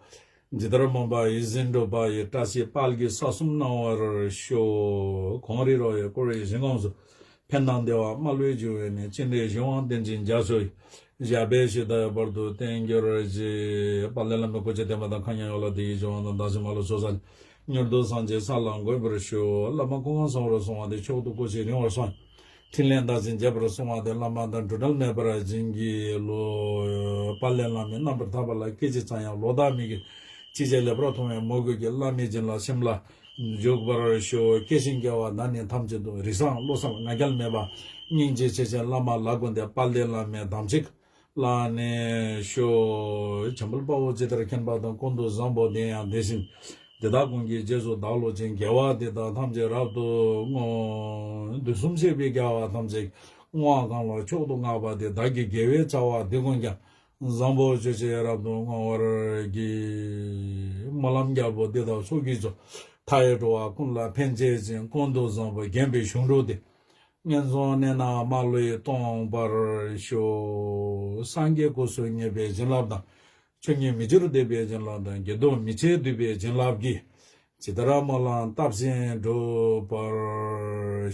ཇི་ལྟར་སྨོན་པ་ཡིད་བཞིན་འགྲུབ་པ་ཡི། བཀྲ་ཤིས་དཔལ་གྱི་ས་གསུམ་སྣང་བར་ཤོག། གངས་རི་རོ་ཡི་བསྐོར་བའི་ཞིང་ཁམས་སུ། ཕན་དང་བདེ་བ་དམའ་བློས་འཇུ་བའི་གནས། སྤྱན་རས་གཟིགས་དབང་བསྟན་འཛིན་རྒྱ་མཚོ་ཡི། ཞབས་པད་སྲིད་མཐའི་བར་དུ་བརྟན་གྱུར་ཅིག། དཔལ་ལྡན་བླ་མའི་སྐུ་ཚེ་བརྟན་པ་དང་། མཁའ་མཉམ་ཡོངས་ལ་བདེ་སྐྱིད་འབྱུང་བ་དང་། བདག་གཞན་མ་ལུས་ཚོགས་བསགས་ནས། མྱུར་དུ་སངས་རྒྱས་ས་ལ་འགོད་པར་ཤོག། བླ་མ་སྐུ་ཁམས་བཟང་བར་སོང་བ་དེ། མཆོག་ཏུ་སྐུ་ཚེ་རིང་བར་སོང་། ཕྲིན་ལས་བདག་གཞན་མཇལ་བར་སོང་བ་དེ། བླ་མ་དང་འགྲོ་འབྲལ་མེད་པར་བྱིན་གྱིས་རློབས། དཔལ་ལྡན་བླ་མའི་རྣམ་པར་ཐར་པ་ལ། སྐད་ཅིག་ཙམ་ཡང་ལོག་ལྟ་མེད་ཀྱིས། ཅི་བྱེད་ལེགས་པར་མཐོང་བའི་མོས་གུས་ཀྱིས། བླ་མའི་བྱིན་རླབས་སེམས་ལ་འཇུག་པར་ཤོག། སྐྱེ་ཞིང་སྐྱེ་བ་ན་ནི་ཐམས་ཅད་དུ། རིགས་བཟང་བློ་བཟང་ང་རྒྱལ་མེད་པ། སྙིང་རྗེ་ཆེ་ཆེན་བླ་མ་ལ་བཀུར་འདོད། དཔལ་ལྡན་བླ་མའི་དམ་ཚིག་བླངས་ནས་ཤོག། བྱམས་པ་དཔའ་བོས་ཇི་ལྟར་མཁྱེན་པ་དང་། ཀུན་ཏུ་བཟང་པོ་དེ་ཡང་དེ་བཞིན་ཏེ། དེ་དག་ཀུན་གྱི་རྗེས་སུ་བདག་སློབ་ཅིང་། དགེ་བ་འདི་དག་ཐམས་ཅད་རབ་ཏུ་བསྔོ། དུས་གསུམ་གཤེགས་པའི་རྒྱལ་བ་ཐམས་ཅད་ཀྱིས། བསྔོ་བ་གང་ལ་མཆོག་ཏུ་བསྔགས་པ་དེས། བདག་གི་དགེ་བའི་རྩ་བ་འདི་ཀུན་ཀྱང་། བཟང་པོ་སྤྱོད་ཕྱིར་རབ་ཏུ་བསྔོ་བར་བགྱི། སྨོན་ལམ་རྒྱལ་པོ་འདི་དག་ཚོགས་ཀྱི་མཆོག། མཐའ་ཡས་འགྲོ་བ་ཀུན་ལ་ཕན་བྱེད་ཅིང་། ཀུན་ཏུ་བཟང་པོས་བརྒྱན་པའི་གཞུང་གྲོགས་དེ། ངན་སོང་གནས་ན་མ་ལུས་སྟོངས་པར་ཤོག། སངས་རྒྱས་སྐུ་གསུང་བརྙེས་པའི་བྱིན་རླབས་དང་། ཆོས་ཉིད་མི་འགྱུར་བདེ་བའི་བྱིན་རླབས་དང་། དགེ་སྡིག་མི་ཕྱེད་འདུས་པའི་བྱིན་རླབས་ཀྱིས། ཇི་ལྟར་སྨོན་ལམ་བཏབ་བཞིན་འགྲུབ་པར་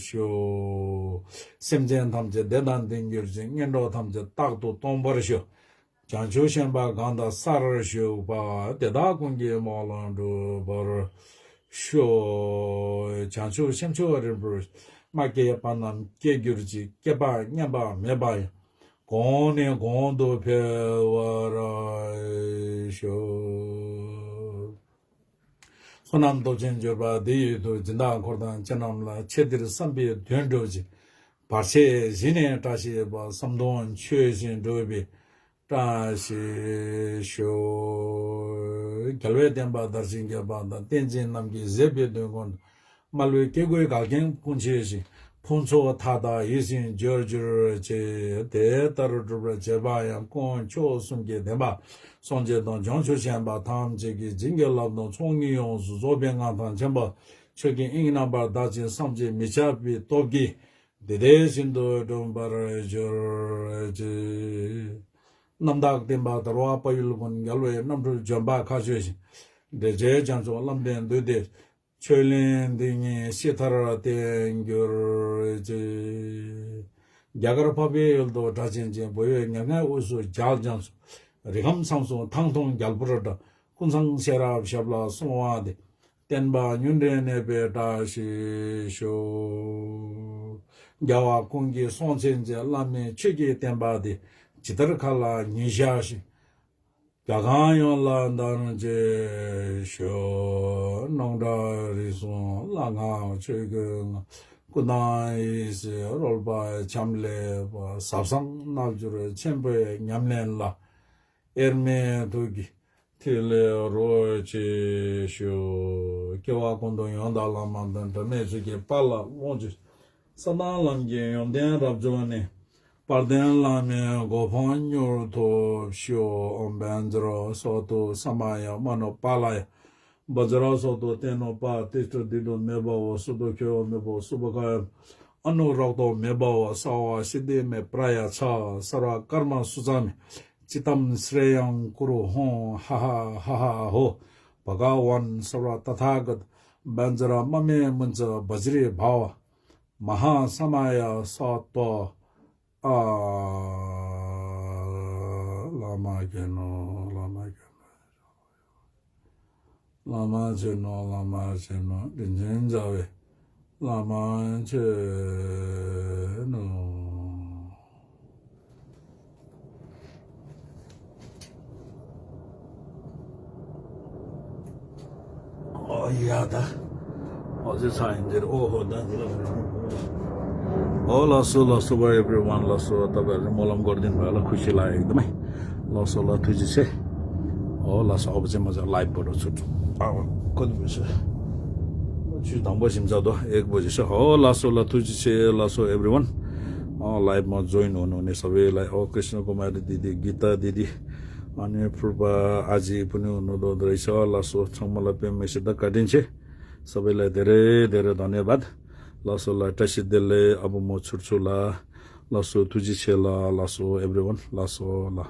ཤོག། སེམས་ཅན་ཐམས་ཅད་བདེ་དང་ལྡན་གྱུར་ཅིག། གཉེན་གྲོགས་ཐམས་ཅད་རྟག་ཏུ་སྟོངས་པར་ཤོག། བྱང་ཆུབ་ཤན་པ་གང་དང་སར་བཞུགས་པ། དེ་དག་ཀུན་གྱི་སྨོན་ལམ་འགྲུབ་པར་ཤོག། བྱང་ཆུབ་ཤིང་མཆོག་རིན་པོ་ཆེ། མ་སྐྱེས་པ་རྣམས་སྐྱེ་གྱུར་ཅིག། སྐྱེས་པ་ཉམས་པ་མེད་པ་ཡང་། གོང་ནས་གོང་དུ་འཕེལ་བར་ཤོག། བསོད་ནམས་སྟོབས་ཆེན་འབྱོར་པ་འདི་ཡི་མཐུས། སྦྱིན་བདག་འཁོར་དང་ཁྱེད་རྣམས་ལ། ཆེད་འདིར་བསམ་པའི་དོན་འགྲུབ་ཅིང་། བར་ཆད་ཞི་ནས་བཀྲ་ཤིས་པ། ཟམ་གདོང་ཆོས་བཞིན་འགྲུབ་པའི་བཀྲ་ཤིས་ཤོག། རྒྱལ་བའི་བསྟན་པ་དར་ཞིང་རྒྱས་པ་དང་། བསྟན་འཛིན་རྣམས་ཀྱི་བཞེད་པའི་དོན་ཀུན། དམའ་བློའི་སྐྱེ་དགུའི་འགལ་རྐྱེན་ཀུན་ཆད་ཅིང་། ཕུན་ཚོགས་མཐའ་དག་ཡིད་བཞིན་འབྱོར་གྱུར་ཅིག། དེ་ལྟར་སྒྲུབ་པར་བྱེད་པ་ཡང་། དཀོན་མཆོག་གསུམ་གྱི་བདེན་པ་སངས་རྒྱས་དང་། བྱང་ཆུབ་སེམས་དཔའ་ཐམས་ཅད་ཀྱི་བྱིན་གྱིས་བརླབས་ཏེ། ཚོགས་གཉིས་ཡོངས་སུ་རྫོགས་པའི་མངའ་ཐང་ཆེན་པོ། ཆོས་ཀྱི་དབྱིངས་རྣམ་པར་དག་ཅིང་། བསམ་གྱིས་མི་ཁྱབ་པའི་སྟོབས་ཀྱིས། འདི་དེ་བཞིན་དུ་འགྲུབ་པར་གྱུར་ཅིག། རྣམ་དག་བསྟན་པ་དར་བ་དཔལ་ཡུལ་ཀུན། རྒྱལ་བའི་རྣམ་འཕྲུལ་ལྗོན་པ་ཁ་ཕྱོགས་ཤིང་། འབྲེལ་བྱེད་རྒྱ་མཚོ་ལམ་སྟོན་འདུས་ཏེ། ཆོས་གླིང་འདི་ཉིད་ཞི་མཐར་བརྟན་གྱུར་ཅིག། རྒྱ་གར་འཕགས་པའི་ཡུལ་དུ་སྒྲ་གཅན་ཅིང་། བོད་ཡུལ་མྱ་ངན་དབུས་སུ་རྒྱ་རྒྱ་མཚོ། རི་ཁམས་ཚངས་སུ་ཐང་སྟོང་རྒྱལ་པོར་གྲགས། ཀུན་བཟང་ཤེས་རབ་ཞབས་ལ་གསོལ་བ་འདེབས། བསྟན་པ་མྱུར་འདྲེན་གནས་པའི་བཀྲ་ཤིས་ཤོག། རྒྱལ་བ་ཀུན་གྱི་སྲོག་ཆགས་ཅན། བླ་མེད་ཆོས་ཀྱི་བསྟན་པ་འདི། ཇི་ལྟར་མཁའ་ལ་ཉི་ཤར་བཞིན། རྒྱ་གང་ཡོངས་ལ་དར་ཞིང་རྒྱས་ཤོག། སྣང་གྲགས་རིག་གསུམ་ལྷ་སྔགས་ཆོས་སྐུའི་ངང་། སྐུ་དང་ཡེ་ཤེས་རོལ་པ་འཆམ་ལེགས་པ། ཟབ་གསང་རྣལ་འབྱོར་ཆེན་པོའི་ཉམས་ལེན་ལ། དབྱེར་མེད་ཐུགས་ཀྱི་ཐིག་ལེ་རོལ་ཆེར་ཤོག། སྐྱེ་བ་ཀུན་ཏུ་ཡང་དག་བླ་མ་དང་། འབྲལ་མེད་ཆོས་ཀྱི་དཔལ་ལ་དབང་ཕྱུག། ས་དང་ལམ་གྱི་ཡོན་ཏན་རབ་འབྱོར་ནས། དཔལ་ལྡན་བླ་མའི་གོ་འཕང་མྱུར་ཐོབ་ཤོག། ཨོཾ་བཛྲ་སཏྭ་ས་མ་ཡ་མ་ནོ་པཱ་ལ་ཡ། བཛྲ་སཏྭ་ཏེ་ནོ་པཱ། ཏིཥྛ་དྷཱིཿ་ཏོ་མེ་བྷ་ཝ། སུ་ཏོ་ཁེ་ཝ་མེ་བྷ་ཝ། སུ་བྷ་ག་ཡ། ཨ་ནུ་རཀྟོ་མེ་བྷ་ཝ། སརྦ་སིདྡྷི་མེ་པྲ་ཡ་ཙྪ། སརྦ་ཀརྨ་སུ་ཙྪ་མེ། ཙིཏྟཾ་སྲེ་ཡཾ་ཀུ་རུ་ཧཱུྃ། ཧ་ཧ་ཧ་ཧ་ཧོཿ། བྷ་ག་ཝཱན་སརྦ་ཏ་ཐཱ་ག་ཏ། བཛྲ་མ་མེ་མུཉྩ་བཛྲི་བྷ་ཝ། མ་ཧཱ་ས་མ་ཡ་སཏྭ། ཨ། བླ་མ་མཁྱེན་ནོ། བླ་མ་མཁྱེན་ནོ། བླ་མ་མཁྱེན་ནོ། བླ་མ་མཁྱེན་ནོ། དྲིན་ཅན་མཇལ་བའི་བླ་མ་མཁྱེན་ནོ། ཨོ་ཡ་ད། ཨོ་ཙི་ཚ་ཡིན་འདིར་ཨོ་ཧོ་ད་འདི་ལ། ཨོ་ལགས་སོ་ལགས་སོ་བ་everyone ལགས་སོ། ད་བར་རི་སྨོན་ལམ་སྐོར་འདི་འདྲ་ལ་ཁུ་ཤི་ལ་ཡིག་ད་མེ། ལགས་སོ་ལ་ཐུགས་རྗེ་ཆེ། ཨོ་ལགས་སོ་ཨོ་བ་ཙེ་མ་ཙེ་ལའིབ་པོ་རོ་ཚུ་ཨ་ཁོ་ནི་མི་ཤེས། ཆུ་དང་པོ་ཞིམ་ཚ་དོ་ཨེག་པོ་ཞིག་ཤ། ཨོ་ལགས་སོ་ལ་ཐུགས་རྗེ་ཆེ་ལགས་སོ་everyone། ཨོ་ལའིབ་མ་ཇོ་ཡིན་འོ་ནོ་ནི་ས་བེ་ལའི་ཨོ་ཀྲིཤ་ན་ཀུ་མ་རི་དི་དི་གི་ཏ་དི་དི། ཨ་ནི་ཕུར་པ་ཨ་ཇི་ཕུ་ནུ་ནུ་དོ་དི་རི་ཤ་ལགས་སོ་ཚང་མ་ལ་དཔེ་མི་ཤེས་ད་བཀའ་དྲིན་ཆེ། ས་བེ་ལའི་དེ་རེ་དེ་རེ་དོ་ནེ་བད། ལགས་སོ་ལ་བཀྲ་ཤིས་བདེ་ལེགས་ཨ་བུ་མོ་ཚུར་ཚུར་ལ། ལགས་སོ། ཐུགས་རྗེ་ཆེ་ལགས། ལགས་སོ། Everyone ལགས་སོ་ལགས།